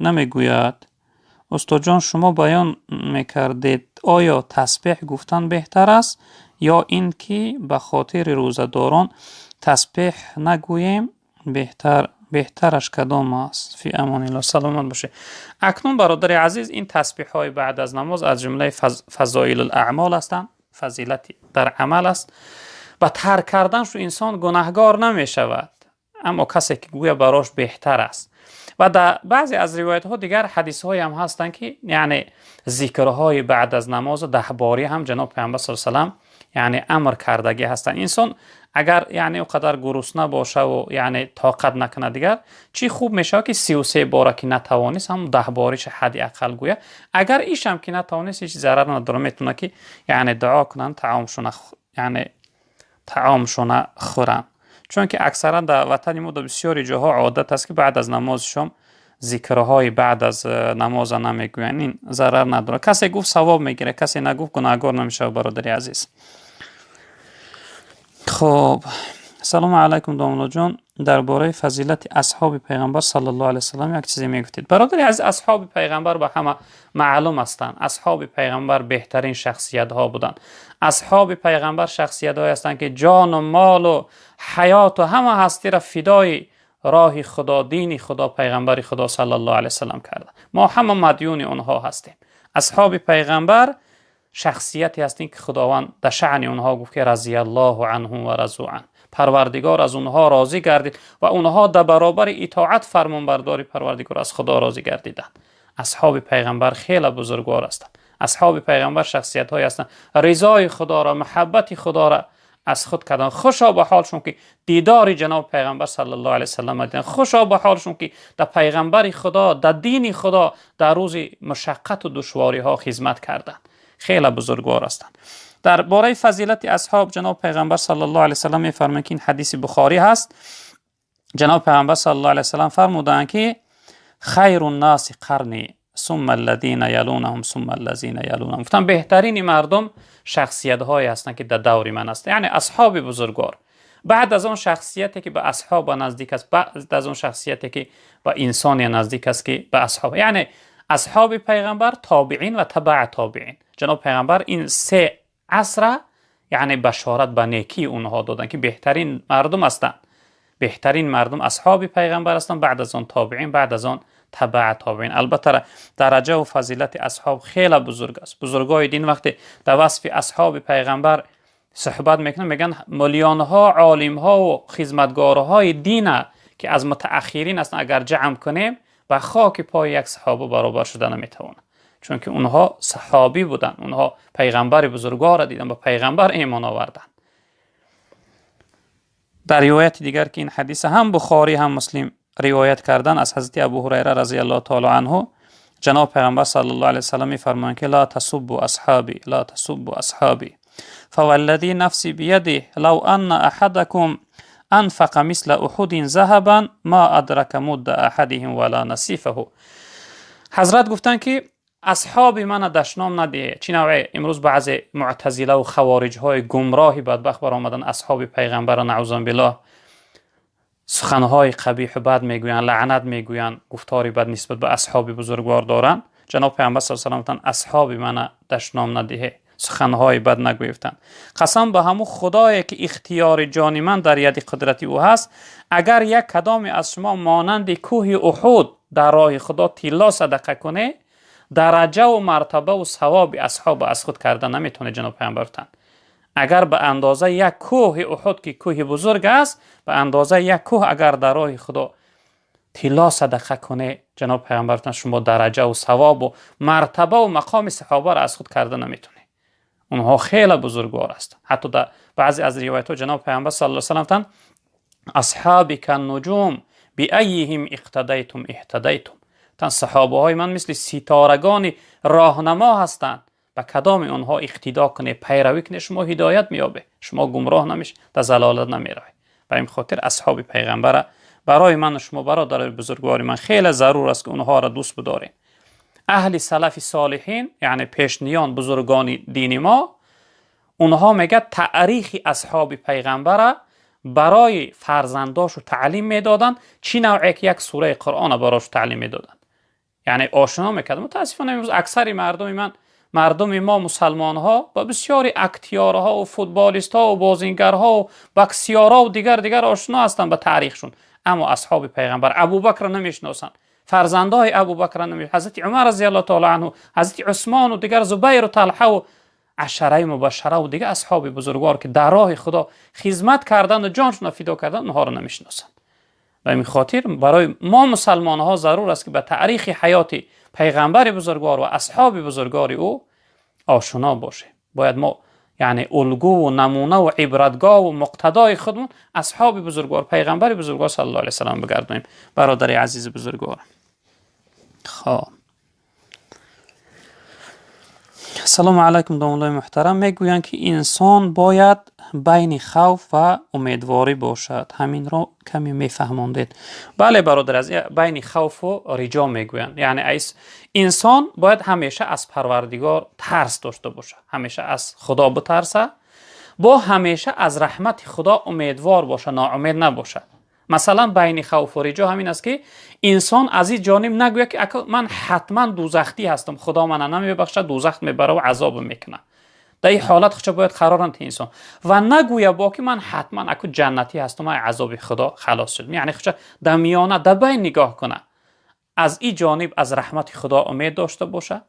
S1: намегӯяд. Устодҷон, шумо баён мекардед, оё тасбеҳ гуфтан беҳтар аст ё ин ки ба хотири рӯзадорон тасбеҳ нагӯем беҳтар? Беҳтараш кадом аст? Фи амониллоҳ, саломат бошед. Акнун бародари азиз, ин тасбеҳҳои баъд аз намоз аз ҷумлаи фазоилул аъмол ҳастанд, фазилати дар амал аст. Ба тарк карданшу инсон гунаҳгор намешавад, аммо касе ки гӯя барош беҳтар аст. Ва дар баъзе аз ривоятҳо дигар ҳадисҳое ҳам ҳастанд ки яъне зикрҳои баъд аз намозу даҳборӣ ҳам ҷаноби пайғамбар саллаллоҳу алайҳи васаллам яъне амр кардагӣ ҳастанд. Инсон агар яъне о қадар гурусна бошаву яъне тоқат накунад, дигар чӣ хуб мешавад ки 33 бора ки натавонист, ҳам даҳбориша ҳадди ақал гӯяд. Агар ишам ки натавонист, ҳеҷ зарар надорад, метавонад ки яъне дуо кунанд, таомшона, яъне таомшона хӯранд. Чунки аксаран дар ватани мо дар бисёри ҷоҳо одат аст ки баъд аз намози шом зикрҳои баъд аз намоза намегӯянд. Ин зарар надорад. Касе гуфт савоб мегирад, касе нагуфт гунаҳгор намешавад, бародари азиз. Хоб, ассалому алайкум домуллоҷон. Дар бораи фазилати асҳоби пайғамбар саллаллоҳу алайҳи васаллам як чизе мегуфтед. Бародари азиз, асҳоби пайғамбар ба ҳама маълум ҳастанд. Асҳоби пайғамбар беҳтарин шахсиятҳо буданд. Асҳоби пайғамбар шахсиятҳое ҳастанд ки ҷону молу ҳаёту ҳама ҳастиро фидои роҳи Худо, дини Худо, пайғамбари Худо саллаллоҳу алайҳи васаллам карданд. Мо ҳама мадюни онҳо ҳастем. Асҳоби пайғамбар шахсияте ҳастем ки Худованд дар шаъни онҳо гуфт ки разияллоҳу анҳум ва разу ан, Парвардигор аз онҳо розӣ гардид ва онҳо дар баробари итоат фармонбардори Парвардигор аз Худо розӣ гардиданд. Асҳоби пайғамбар хеле бузургвор ҳастанд. Асҳоби пайғамбар шахсиятҳое ҳастанд ризои Худоро, муҳаббати Худоро аз худ карданд. Хушо ба ҳолшон ки дидори ҷаноби пайғамбар саллаллоҳу алайҳи васаллам диданд. Хушо ба ҳолшон ки дар пайғамбари Худо, дар дини Худо дар рӯзи мушаққату душвориҳо хизмат карданд. Хеле бузургвор ҳастанд. Дар бораи фазилати асҳоб ҷаноб пайғамбар саллаллоҳу алайҳи васаллам мефармоянд, ки ин ҳадиси Бухорӣ ҳаст. Ҷаноб пайғамбар саллаллоҳу алайҳи васаллам фармуданд, ки хайру наси қарни сумма аллазина ялунаҳум сумма аллазина ялунаҳум. Гуфтанд, беҳтарини мардум шахсиятҳое ҳастанд, ки дар даври ман ҳастанд, яъне асҳоби бузургвор. Баъд аз он шахсияте ки ба асҳоба наздик аст, баъд аз он шахсияте ки ба инсоне наздик аст, ки ба асҳоб, яъне асҳоби пайғамбар, тобеин ва табаъ тобеин. Ҷаноб пайғамбар ин се асра, яъне башорат ба некии онҳо доданд, ки беҳтарин мардум ҳастанд. Беҳтарин мардум асҳоби пайғамбар ҳастанд, баъд аз он тобеин, баъд аз он табаъ тобеин. Албатта, дараҷа ва фазилати асҳоб хеле бузург аст. Бузургои дин вақте дар васфи асҳоби пайғамбар суҳбат мекунанд, мегӯянд, миллионҳо олимҳо ва хизматгорҳои дина, ки аз мутааххирин ҳастанд, агар ҷамъ кунем, ба хоки пои як саҳоба баробар шуда наметавонанд, чунки онҳо саҳобӣ буданд, онҳо пайғамбари бузургворро диданд, ба пайғамбар имон оварданд. Дар ривояти дигар, ки ин ҳадиса ҳам Бухорӣ, ҳам Муслим ривоят кардан, аз ҳазрати Абу Ҳурайра разияллоҳу таоло анҳу, ҷаноб пайғамбар саллаллоҳу алайҳи васаллам мефармоянд, ки ла тасуббу асҳоби, ла тасуббу асҳоби, фаваллади нафси бияди лав анна аҳадакум анфақа мисла уҳудин заҳабан ма адрака мудда аҳадиҳим вала насифаҳу. Ҳазрат гуфтанд, ки асҳоби мана дашном надиҳед. Чӣ навъе имрӯз баъзе муътазила ва хавориҷҳои гумроҳи бадбахт баромадан, асҳоби пайғамбара, наъузан биллоҳ, суханҳои қабиҳу бад мегӯянд, лаънат мегӯянд, гуфтори бад нисбат ба асҳоби бузургвор доранд. Ҷаноб пайғамбар саллаллоҳу алайҳи васаллам гуфтанд: асҳоби мана дашном надиҳед, суханҳои бад нагӯфтанд. Қасам ба ҳамун худое, ки ихтиёри ҷони ман дар яди қудрати ӯ ҳаст, агар як кадоме аз шумо монанди кӯҳи Уҳуд дар роҳи Худо тилло садақа кунед, дараҷаву мартабаву савоби асҳоба аз худ карда наметавонед. Ҷаноб пайғамбар гуфтанд, агар ба андозаи як кӯҳи Уҳуд, ки кӯҳи бузург аст, ба андозаи як кӯҳ агар дар роҳи Худо тилло садақа кунед, ҷаноб пайғамбар гуфтанд, шумо дараҷаву савобу мартабаву мақоми саҳобаро аз худ карда наметавонед. Онҳо хеле бузургвор ҳастанд. Ҳатто дар баъзе аз ривоятҳо ҷаноб пайғамбар саллаллоҳу алайҳи васаллам гуфтанд: асҳоби каннуҷум биайиҳим иқтадайтум иҳтадайтум. Гуфтанд, саҳобаҳои ман мисли ситорагони роҳнамо ҳастанд, ба кадоми онҳо иқтидо кунед, пайравӣ кунед, шумо ҳидоят меёбед, шумо гумроҳ намешавед, дар залолат намеравед. Ба ин хотир асҳоби пайғамбара барои ману шумо, бародарои бузургвори ман, хеле зарур аст, ки онҳоро дӯст бидорем. Аҳли салафи солиҳин, яъне пешниён, бузургони дини мо, онҳо мегӯяд, таърихи асҳоби пайғамбара барои фарзандошу таълим медоданд, чӣ навъе ки як сураи Қуръона барошу таълим медоданд, яъне ошино мекард. Мутаассифона, имрӯз аксари мардуми ман, мардуми мо, мусалмонҳо, ба бисёри актёрҳо ва футболистҳо ва бозингарҳо ва боксёрҳо ва дигар дигар ошино ҳастанд ба таърихшон, аммо асҳоби пайғамбар, Абубакрро намешиносанд, фарзандои Абубакрро намешиносанд, ҳазрати Умар разияллоҳу таоло анҳу, ҳазрати Усмону дигар, Зубайру Талҳаву ашараи мубашшараву дигар асҳоби бузургвор, ки дар роҳи Худо хизмат карданду ҷоншонро фидо кардан, онҳоро намешиносанд. Ба ин хотир барои мо мусалмонҳо зарур аст, ки ба таърихи ҳаёти пайғамбари бузургвор ва асҳоби бузургвори ӯ ошино бошем. Бояд мо, яъне улгуву намунаву ибратгоҳу муқтадои худмон асҳоби бузургвор, пайғамбари бузургвор саллаллоҳу алайҳи васаллам бигардонем, бародари азизи бузургворам. Хоб, ассалому алайкум, домуллои муҳтарам. Мегӯянд, ки инсон бояд байни хавф ва умедворӣ бошад. Ҳаминро каме мефаҳмондед? Бале, бародар азиз, байни хавфу риҷо мегӯянд, яъне инсон бояд ҳамеша аз Парвардигор тарс дошта бошад, ҳамеша аз Худо битарса, бо ҳамеша аз раҳмати Худо умедвор бошад, ноумед набошад. Масалан, байни хавфу риҷо ҳамин аст, ки инсон аз ин ҷониб нагӯяд, ки ман ҳатман дӯзахтӣ ҳастам, Худо мана намебахшад, дӯзахт мебара ва азоб мекунад. Дар ин ҳолат худша бояд қарор надиҳад инсон ва нагӯя бо ки ман ҳатман аку ҷаннатӣ ҳастам, ай азоби Худо халос шудам. Яъне худша дар миёна, дар байн нигоҳ кунад. Аз ин ҷониб аз раҳмати Худо умед дошта бошад,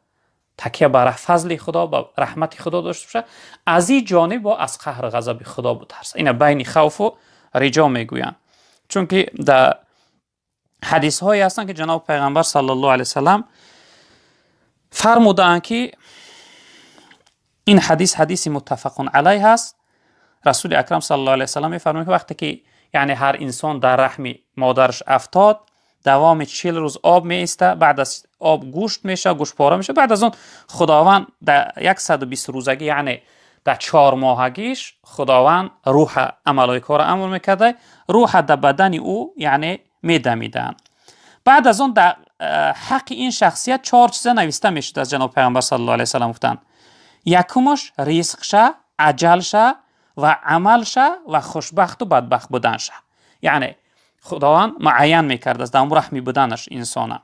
S1: такя ба фазли Худо, ба раҳмати Худо дошта бошад, аз ин ҷониб бо аз қаҳру ғазаби Худо битарсад. Ина байни хавфу риҷо мегӯянд, чунки дар ҳадисҳое ҳастанд, ки ҷаноби пайғамбар саллаллоҳу алайҳи васаллам фармудаанд, ки ин ҳадис ҳадиси муттафақун алайҳ аст. Расули акрам саллаллоҳу алайҳи васаллам мефармояд, ки вақте ки, яъне ҳар инсон дар раҳми модараш афтод, давоми 40 рӯз об меиста, баъд аз об гӯшт мешавад, гӯштпора мешавад. Баъд аз он Худованд дар 120 рӯзагӣ, яъне Дар 4 моҳагиш Худованд рӯҳа амалоикора амр мекарда, рӯҳа дар бадани ӯ, яъне, медамиданд. Баъд аз он дар ҳаққи ин шахсият чор чиза нависта мешуд. Аз ҷаноби Пайғамбар саллаллоҳу алайҳи васаллам гуфтанд: якумаш ризқша, аҷалша ва амалша ва хушбахту бадбахт буданша. Яъне Худованд муайян мекардааст дар раҳми буданаш инсона.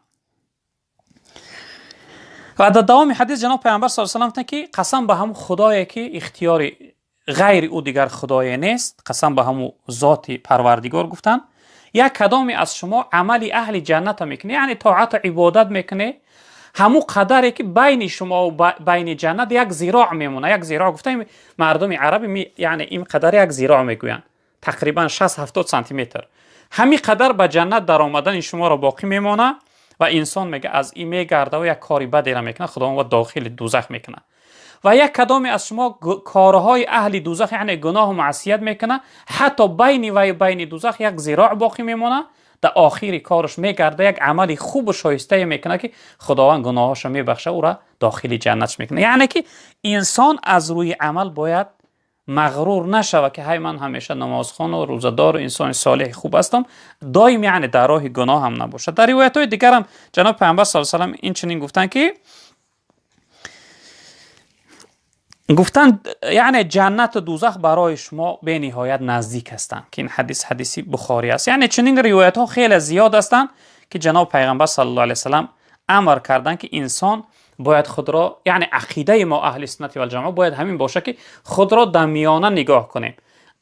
S1: Ва дар давоми ҳадис ҷаноб Пайғамбар с салам гуфтанд, ки қасам ба ҳамун Худое, ки ихтиёри ғайри ӯ дигар худое нест, қасам ба ҳамун зоти Парвардигор, гуфтанд, як кадоме аз шумо амали аҳли ҷанната мекунед, яъне тоату ибодат мекунед, ҳамун қадаре ки байни шумо байни ҷаннат як зироъ мемонад. Як зироъ гуфтаем, мардуми араби, яъне ин қадар як зироъ мегӯянд, тақрибан 60-70 сантиметр. Ҳамин қадар ба ҷаннат даромадани шуморо боқӣ мемонад ва инсон мега аз ин мегардаву як кори бадеро мекунад, Худованд дохили дузах мекунад. Ва як кадоме аз шумо корҳои аҳли дузах, яъне гуноҳу маъсият мекунад, ҳатто байни вай байни дузах як зироъ боқӣ мемонад, дар охири кораш мегарда, як амали хубу шоистае мекунад, ки Худованд гуноҳошро мебахша, ӯра дохили ҷаннатш мекунад. Яъне ки инсон аз рӯи амал бояд мағрур нашава, ки ҳай, ман ҳамеша намозхону рӯзадору инсони солеҳи хуб ҳастам доим, яъне дар роҳи гуноҳ ҳам набошад. Дар ривоятҳои дигарам ҷаноби Пайғамбар с салам инчунин гуфтанд, ки гуфтанд, яъне ҷаннату дузах барои шумо бениҳоят наздик ҳастанд, ки ин ҳадис ҳадиси Бухорӣ аст. Яъне чунин ривоятҳо хеле зиёд ҳастанд, ки ҷаноби Пайғамбар саллаллоҳу алайҳи васаллам амр карданд, ки инсон бояд худро, яъне ақидаи мо аҳли суннати валҷамоа бояд ҳамин бошад, ки худро дар миёна нигоҳ кунем,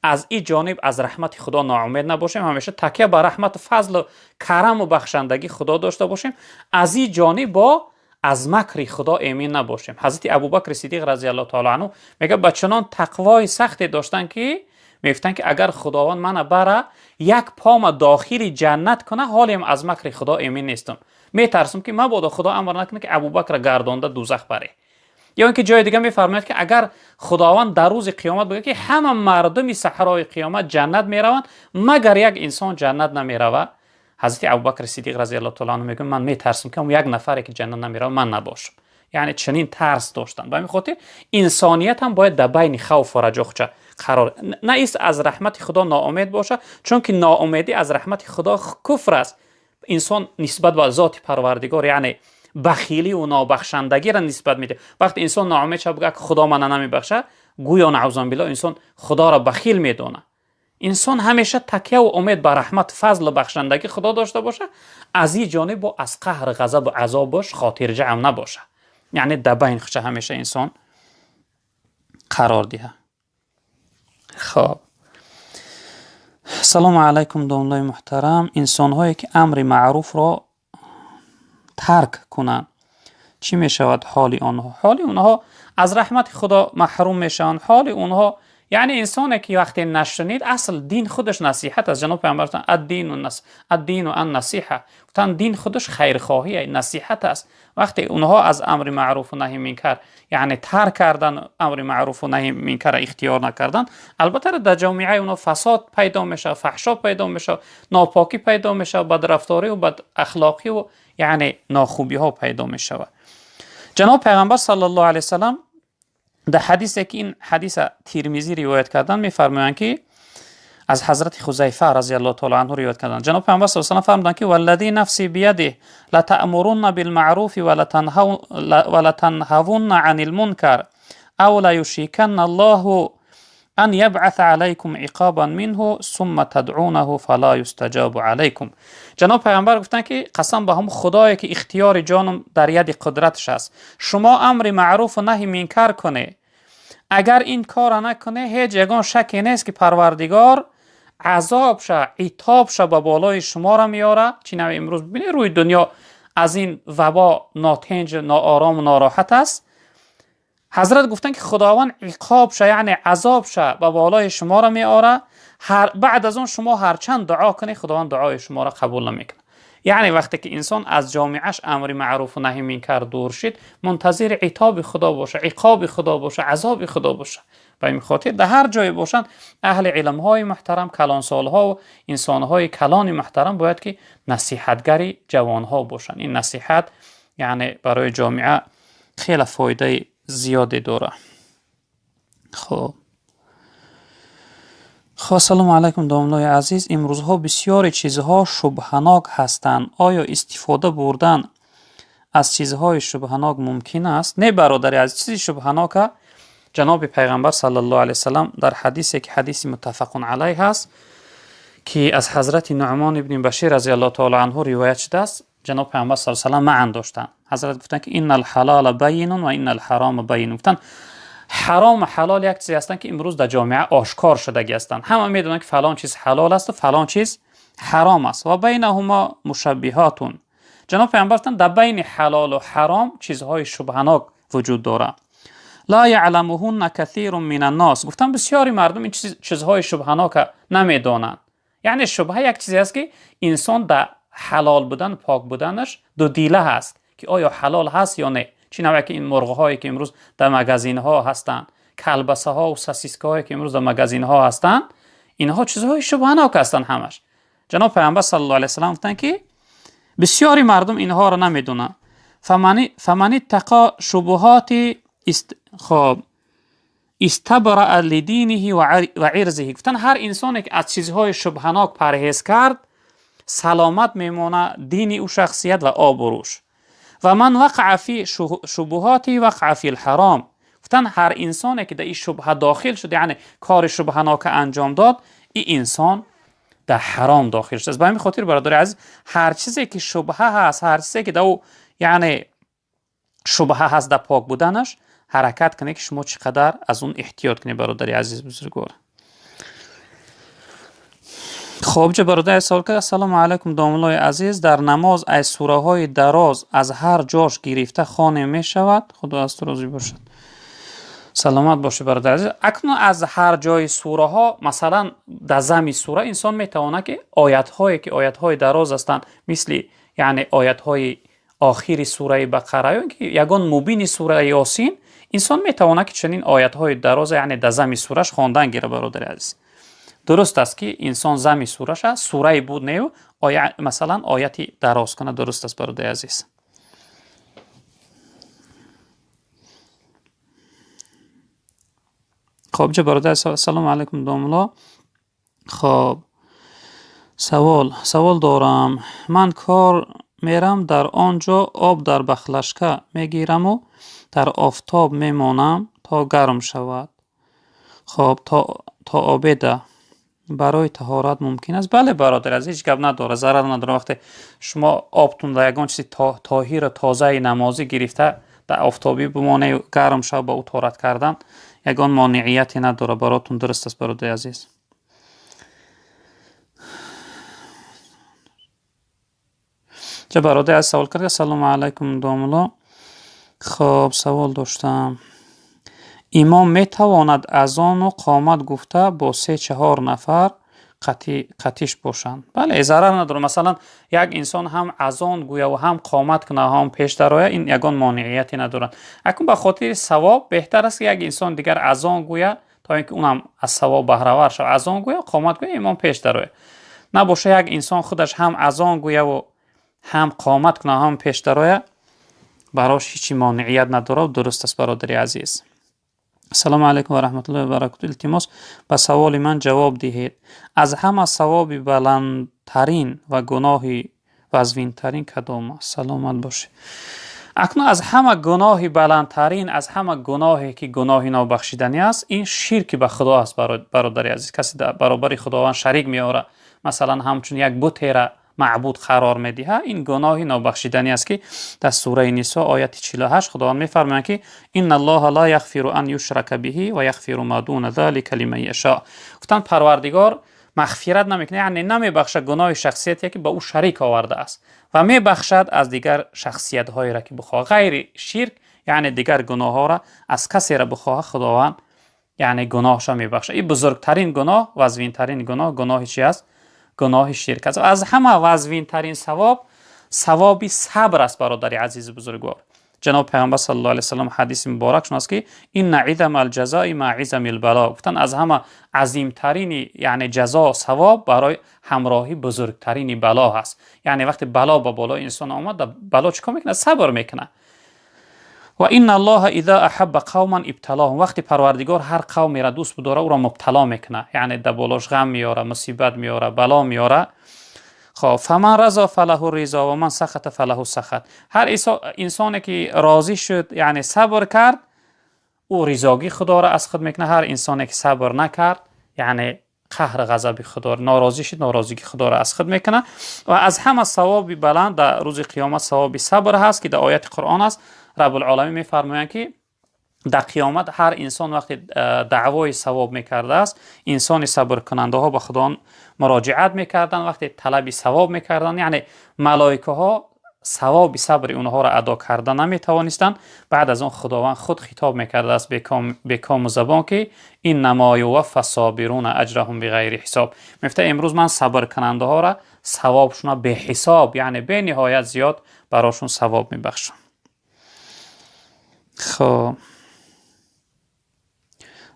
S1: аз ин ҷониб аз раҳмати Худо ноумед набошем, ҳамеша такя ба раҳмату фазлу караму бахшандагии Худо дошта бошем, аз ин ҷониб бо аз макри Худо эмин набошем. Ҳазрати Абубакри Сидиқ разиаллоҳу таала анҳу мега, ба чунон тақвои сахте доштанд, ки мегуфтанд, ки агар Худованд мана бара як пома дохили ҷаннат куна, ҳолем аз макри Худо эмин нестам, метарсам, ки мабодо Худо амр накунад, ки Абубакра гардонда дузах баре. Ё ин ки ҷои дига мефармояд, ки агар Худованд дар рӯзи қиёмат бигӯяд, ки ҳама мардуми саҳрои қиёмат ҷаннат мераванд, магар як инсон ҷаннат намеравад, ҳазрати Абубакри Сидиқ разиаллоҳу таала анҳу мегӯяд, ман метарсам, ки як нафаре, ки ҷаннат намеравад, ман набошам. Яъне чунин тарс доштанд. Ба ҳамин хотир инсоният ҳам бояд дар байни хавфу раҷо худша қарор на ист, аз раҳмати Худо ноумед бошад, чунки ноумедӣ аз раҳмати Худо куфр аст. Инсон нисбат ба зоти Парвардигор, яъне бахилию нобахшандагиро нисбат медиҳад. Вақте инсон ноумед шавад, бигӯяд, Худо мана намебахшад, гӯё, наъузубилло, инсон Худоро бахил медонад. Инсон ҳамеша такяву умед ба раҳмат, фазлу бахшандагии Худо дошта бошад, аз ин ҷониб бо аз қаҳр, ғазабу азобаш хотирҷамъ набошад, яъне дар байн худша ҳамеша инсон қарор диҳад. Хоб, салому алайкум, домлои муҳтарам. Инсонҳое, ки амри маъруфро тарк кунанд, чӣ мешавад ҳоли онҳо? Ҳоли онҳо аз раҳмати Худо маҳрум мешаванд. Ҳоли онҳо, яъне инсоне, ки вақте нашунид, асл дин худаш насиҳат аст. Ҷаноб Пайғамбар الدين النصيحة гуфтанд, дин худаш хайрхоҳӣ, насиҳат аст. Вақте онҳо аз амри маъруфу наҳи минкар, яъне тарк кардан, амри маъруфу наҳи минкарро ихтиёр накардан, албатта, дар ҷомеаи онҳо фасод пайдо мешавад, фаҳшо пайдо мешавад, нопокӣ пайдо мешавад, бадрафторию бадахлоқиву, яъне нохубиҳо пайдо мешавад. Ҷаноб Пайғамбар саллаллоҳу алайҳи васаллам дар ҳадисе, ки ин ҳадиса Тирмизӣ ривоят кардан, мефармоянд, ки аз ҳазрати Хузайфа разиаллоҳу таала анҳу ривоят карданд, ҷаноб Пайғамбар с салам фармуданд, ки والذي نفسي بيده لتأمرن بالمعروف ولتنهون عن المنكر أو ليوشكن الله أن يبعث عليكم عقابا منه ثم تدعونه فلا يستجاب عليكم. Ҷаноб Пайғамбар гуфтанд, ки қасам ба ҳамун Худое, ки ихтиёри ҷонам дар яди қудраташ аст, шумо амри маъруфу наҳи минкар кунед. Агар ин корро накунед, ҳеҷ ягон шаке нест, ки Парвардигор азобша, итобша ба болои шуморо меорад. Чӣ навъ имрӯз бибинед, рӯи дунё аз ин вабо нотинҷ, ноорому нороҳат аст. Ҳазрат гуфтанд, ки Худованд иқобша, яъне азобша ба болои шуморо меорад. Баъд аз он шумо ҳарчанд дуо кунед, Худованд дуои шуморо қабул намекунад. Яъне вақте ки инсон аз ҷомеаш амри маъруфу наҳи минкар дур шид, мунтазири итоби Худо боша, иқоби Худо боша, азоби Худо боша. Ба ин хотир дар ҳар ҷое бошанд, аҳли илмҳои муҳтарам, калонсолҳо, инсонҳои калони муҳтарам бояд ки насиҳатгари ҷавонҳо бошанд. Ин насиҳат, яъне, барои ҷомеа хеле фоидаи зиёде дорад. Хуб. Хуб, ассалому алайкум, домлои азиз. Имрӯзҳо бисёри чизҳо шубҳанок ҳастанд. Оё истифода бурдан аз чизҳои шубҳанок мумкин аст? Не, бародари азиз, чизи шубҳанока ҷаноби пайғамбар саллаллоҳу алайҳи васаллам дар ҳадисе ки ҳадиси муттафақун алайҳ аст, ки аз ҳазрати Нуъмон ибни Башир разияллоҳу таоло анҳу ривоят шудааст, ҷаноб пайғамбар саллаллоҳу алайҳи васаллам маън доштанд. Ҳазрат гуфтанд ки иннал ҳалола байинун ва иннал ҳарома байинун. Гуфтанд ҳаром ва ҳалол як чизе ҳастанд ки имрӯз дар ҷомеа ошкор шудагӣ ҳастанд. Ҳама медонанд ки фалон чиз ҳалол аст ва фалон чиз ҳаром аст. Ва байнаҳума мушаббиҳотун. Ҷаноб пайғамбар гуфтанд дар байни ҳалолу ҳаром чизҳои шубҳанок вуҷуд дорад. Ла яъламуҳунна касирун минан нос. Гуфтанд бисёри мардум ин чизҳои шубҳанока намедонанд. Яъне шубҳа як чизе аст ки инсон дар ҳалол будан, пок буданаш дудила ҳаст ки оё ҳалол ҳаст ё не. Чӣ навъе ки ин мурғҳое ки имрӯз дар магазинҳо ҳастанд, калбасаҳо ва сосискаҳое ки имрӯз дар магазинҳо ҳастанд, инҳо чизҳои шубҳанок ҳастанд ҳамаш. Ҷаноб пайғамбар саллаллоҳу алайҳи васаллам гуфтанд ки бисёри мардум инҳоро намедонанд. Фаман иттақа шубуҳоти хоб истабраа лидиниҳи ва ирзиҳи. Гуфтанд ҳар инсоне ки аз чизҳои шубҳанок парҳез кард, саломат мемонад дини ӯ, шахсият ва обрӯш. Ва ман вақаа фи шубуҳоти вақаа фил ҳаром. Гуфтанд ҳар инсоне ки дар ин шубҳа дохил шуд, яъне кори шубҳанока анҷом дод, ин инсон дар ҳаром дохил шудааст. Ба ҳамин хотир бародари азиз, ҳар чизе ки шубҳа ҳаст, ҳар чизе ки дар ӯ яъне шубҳа ҳаст дар пок буданаш, ҳаракат кунед ки шумо чӣ қадар аз он эҳтиёт кунед, бародари азиз бузургвор. Хоб, ҷа бародари савол кард: ассалому алайкум, домлои азиз, дар намоз аз сураҳои дароз аз ҳар ҷош гирифта хоне мешавад? Худо аз ту розӣ бошад. Саломат бошед, бародари азиз. Акнун аз ҳар ҷои сураҳо, масалан дар зами сура инсон метавонад ки оятҳое ки оятҳои дароз ҳастанд, мисли яъне оятҳои охири сураи Бақара ё ки ягон мубини сураи Ёсин, инсон метавонад ки чунин оятҳои дароз яъне дар зами сураш хондан гирад, бародари азиз. Дуруст аст ки инсон зами сураша сураи буд нею масалан ояти дароз кунад, дуруст аст, бародари азиз. Хоб, ҷа бародари ассалому алайкум, домло. Хоб, савол дорам. Ман кор мерам, дар он ҷо об дар бахлашка мегираму дар офтоб мемонам то гарм шавад. Хоб, то обеда барои таҳорат мумкин аст? Бале, бародари азиз, ҳеҷ гап надорад, зарар надорад. Вақте шумо обтун дар ягон чизи тоҳиру тозаи намозӣ гирифта дар офтобӣ бимонед, гарм шавад, ба ӯ таҳорат кардан ягон монеияте надорад, баротун дуруст аст, бародари азиз. Ҷа бародари азиз савол кард: ассалому алайкум, домло. Хоб, савол доштам. Имом метавонад азону қомат гуфта бо се-чаҳор нафар қатиш бошанд? Бале, зарар надорад. Масалан, як инсон ҳам азон гӯя ва ҳам қомат кунад, ҳам пеш дарояд, ин ягон монеияте надорад. Акнун ба хотири савоб беҳтар аст ки як инсон дигар азон гӯя, то ин ки унам аз савоб баҳравар шавад. Азон гӯя, қомат гӯя, имом пеш дарояд. Набоша як инсон худаш ҳам азон гӯяву ҳам қомат кунад, ҳам пеш дарояд, барош ҳеҷ монеият надорад, дуруст аст, бародари азиз. Ассалому алайкум ва раҳматуллоҳи ва баракатуҳ. Илтимос, ба саволи ман ҷавоб диҳед. Аз ҳама савоби баландтарин ва гуноҳи вазвинтарин кадом аст? Саломат бошед. Акнун аз ҳама гуноҳи баландтарин, аз ҳама гуноҳе ки гуноҳи нобахшиданӣ аст, ин ширки ба Худо аст, бародари азиз. Касе дар баробари Худованд шарик меорад, масалан ҳамчун як бутера маъбуд қарор медиҳад, ин гуноҳи нобахшиданӣ аст ки дар сураи Нисо ояти 48 Худованд мефармояд ки инналлоҳа ла яғфиру ан юшрака биҳи ва яғфиру ма дуна залика лиман яшо. Гуфтанд Парвардигор мағфират намекунад, яъне намебахшад гуноҳи шахсияте ки ба ӯ шарик овардааст ва мебахшад аз дигар шахсиятҳоеро ки бихоҳад, ғайри ширк, яъне дигар гуноҳҳоро аз касеро бихоҳад Худованд яъне гуноҳашро мебахшад. Ин бузургтарин гуноҳ, вазвинтарин гуноҳ, гуноҳи чи аст? Гуноҳи ширк аст. Аз ҳама вазвинтарин савоб савоби сабр аст, бародари азизи бузургвор. Ҷаноб пайғамбар саллаллоҳу алайҳи васаллам ҳадиси муборакшон аст ки инна изама алҷазои ма изами лбало. Гуфтанд аз ҳама азимтарини яъне ҷазо савоб барои ҳамроҳи бузургтарини бало ҳаст. Яъне вақте бало ба болои инсон омад, бало чӣ кор мекунад? Сабр мекунад. Ва инна Аллоҳа иза аҳабба қавман ибталоҳум. Вақте Парвардигор ҳар қавмеро дӯст бидора, ӯро мубтало мекунад, яъне дар болош ғам меорад, мусибат меорад, бало меорад. Хоб, фаман разо фалаҳу ризо ва ман сахата фалаҳу сахат. Ҳар инсоне ки розӣ шуд, яъне сабр кард, ӯ ризогии Худоро аз худ мекунад. Ҳар инсоне ки сабр накард, яъне қаҳр ғазаби Худоро, норозӣ шуд, норозигии Худоро аз худ мекунад. Ва аз ҳама савоби баланд дар рӯзи қиёмат савоби сабр ҳаст, ки дар ояти Қуръон аст. Раббулъоламин мефармоянд, ки дар қиёмат ҳар инсон вақте даъвои савоб мекардааст, инсони сабркунандаҳо ба Худо муроҷиат мекарданд, вақте талаби савоб мекарданд, яъне малоикаҳо савоби сабри онҳоро адо карда наметавонистанд. Баъд аз он Худованд худ хитоб мекардааст бекому забон, ки иннамо юваффа собируна аҷраҳум биғайри ҳисоб. Мегуфта, имрӯз ман сабркунандаҳоро савобшона беҳисоб, яъне бениҳоят зиёд барошон савоб мебахшам. Хоб,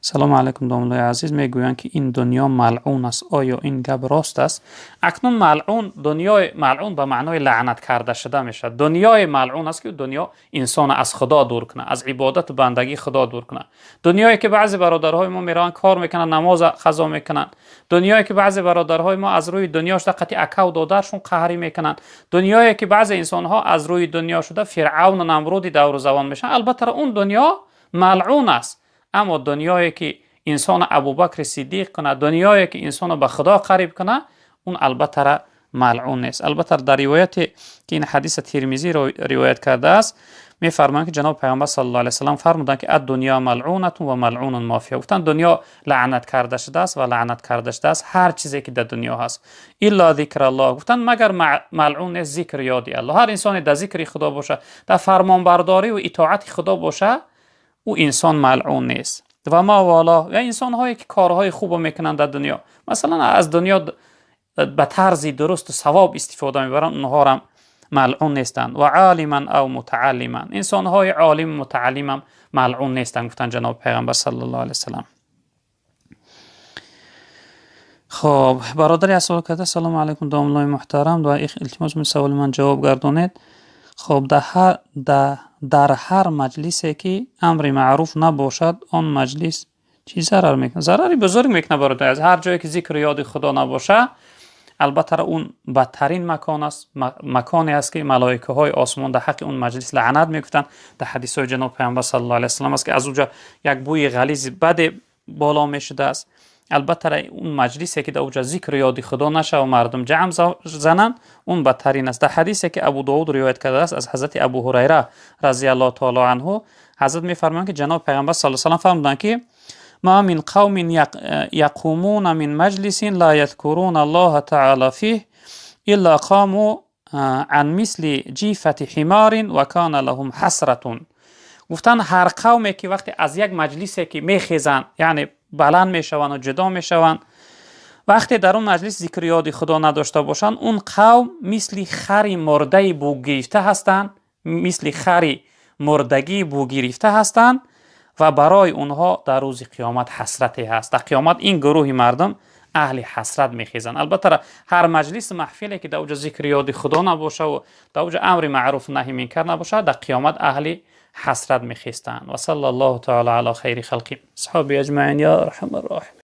S1: салому алайкум, домуллои азиз. Мегӯянд, ки ин дунё малъун аст. Оё ин гап рост аст? Акнун малъун, дунёи малъун ба маънои лаънат карда шуда мешавад. Дунёи малъун аст, ки дунё инсона аз Худо дур кунад, аз ибодату бандагии Худо дур кунад. Дунёе ки баъзе бародарҳои мо мераванд, кор мекунанд, намоз қазо мекунанд. Дунёе ки баъзе бародарҳои мо аз рӯи дунё шуда қатъи акаву додаршон қаҳрӣ мекунанд. Дунёе ки баъзе инсонҳо аз рӯи дунё шуда Фиръавну Намруди давру завон мешаванд. Албатта, он дунё малъун аст. Аммо дунёе ки инсоно Абубакри Сиддиқ кунад, дунёе ки инсоно ба Худо қариб кунад, он албаттара малъун нест. Албатта, дар ривояте ки ин ҳадиса Тирмизӣ ривоят кардааст, мефармоянд, ки ҷаноби Пайғамбар саллаллоҳу алайҳи васаллам фармуданд, ки ад-дунё малъунатун ва малъунун мо фиҳа. Гуфтанд, дунё лаънат карда шудааст ва лаънат карда шудааст ҳар чизе ки дар дунё ҳаст. Илла зикраллоҳ. Гуфтанд, магар малъун нест зикр, ёди Аллоҳ. Ҳар инсоне дар зикри Худо бошад, дар фармонбардорӣ ва итоати Худо бошад, ӯ инсон малъун нест. Ва ма вало, ва инсонҳое ки корҳои хубо мекунанд дар дунё, масалан, аз дунё ба тарзи дурусту савоб истифода мебаранд, онҳорам малъун нестанд. Ва олиман ав мутааллиман, инсонҳои олиму мутааллимам малъун нестанд, гуфтанд ҷаноби Пайғамбар саллаллоҳу алайҳи васаллам. Хоб, бародари аз савол карда: салому алайкум, домуллои муҳтарам, ва илтимос, саволи ман ҷавоб гардонед. Хоб, дар ҳар маҷлисе ки амри маъруф набошад, он маҷлис чӣ зарар мекунад? Зарари бузург мекунад, бародар. Аз ҳар ҷое ки зикру ёди Худо набошад, албатта, он бадтарин макон аст, маконе аст, ки малоикаҳои осмон дар ҳаққи он маҷлис лаънат мегуфтанд. Дар ҳадисҳои ҷаноби Пайғамбар саллаллоҳу алайҳи васаллам аст, ки аз он ҷо як бӯи ғализи баде боло мешудааст. Албатта, он маҷлисе ки дар он ҷо зикру ёди Худо нашава, мардум ҷамъ зананд, он бадтарин аст. Дар ҳадисе ки Абу Довуд ривоят кардааст аз ҳазрати Абу Ҳурайра разияллоҳу таоло анҳу, ҳазрат мефармоянд, ки ҷаноби Пайғамбар саллаллоҳу алайҳи васаллам фармуданд, ки ма мин қавмин яқумуна мин маҷлисин ла ядкуруна Аллоҳа таъала фиҳ илла қому ан мисли ҷифати ҳиморин ва кана лаҳум ҳасратун. Гуфтанд, ҳар қавме ки вақте аз як маҷлисе ки мехезанд, яъне баланд мешаванд ва ҷудо мешаванд, вақте дар он маҷлис зикру ёди Худо надошта бошанд, он қавм мисли хари мурдаи бугирифта ҳастанд, мисли хари мурдагии бугирифта ҳастанд ва барои онҳо дар рӯзи қиёмат ҳасрате ҳаст. Дар қиёмат ин гурӯҳи мардум аҳли ҳасрат мехезанд. Албатта, ҳар маҷлису маҳфиле ки дар он ҷо зикри ёди Худо набошаву дар он ҷо амри маъруф, наҳи мункар набошад, дар қиёмат аҳли ҳасрат мехестанд. Ва салла Аллоҳу таала ала хайри халқи асҳоби аҷмаин, я арҳамар роҳимин.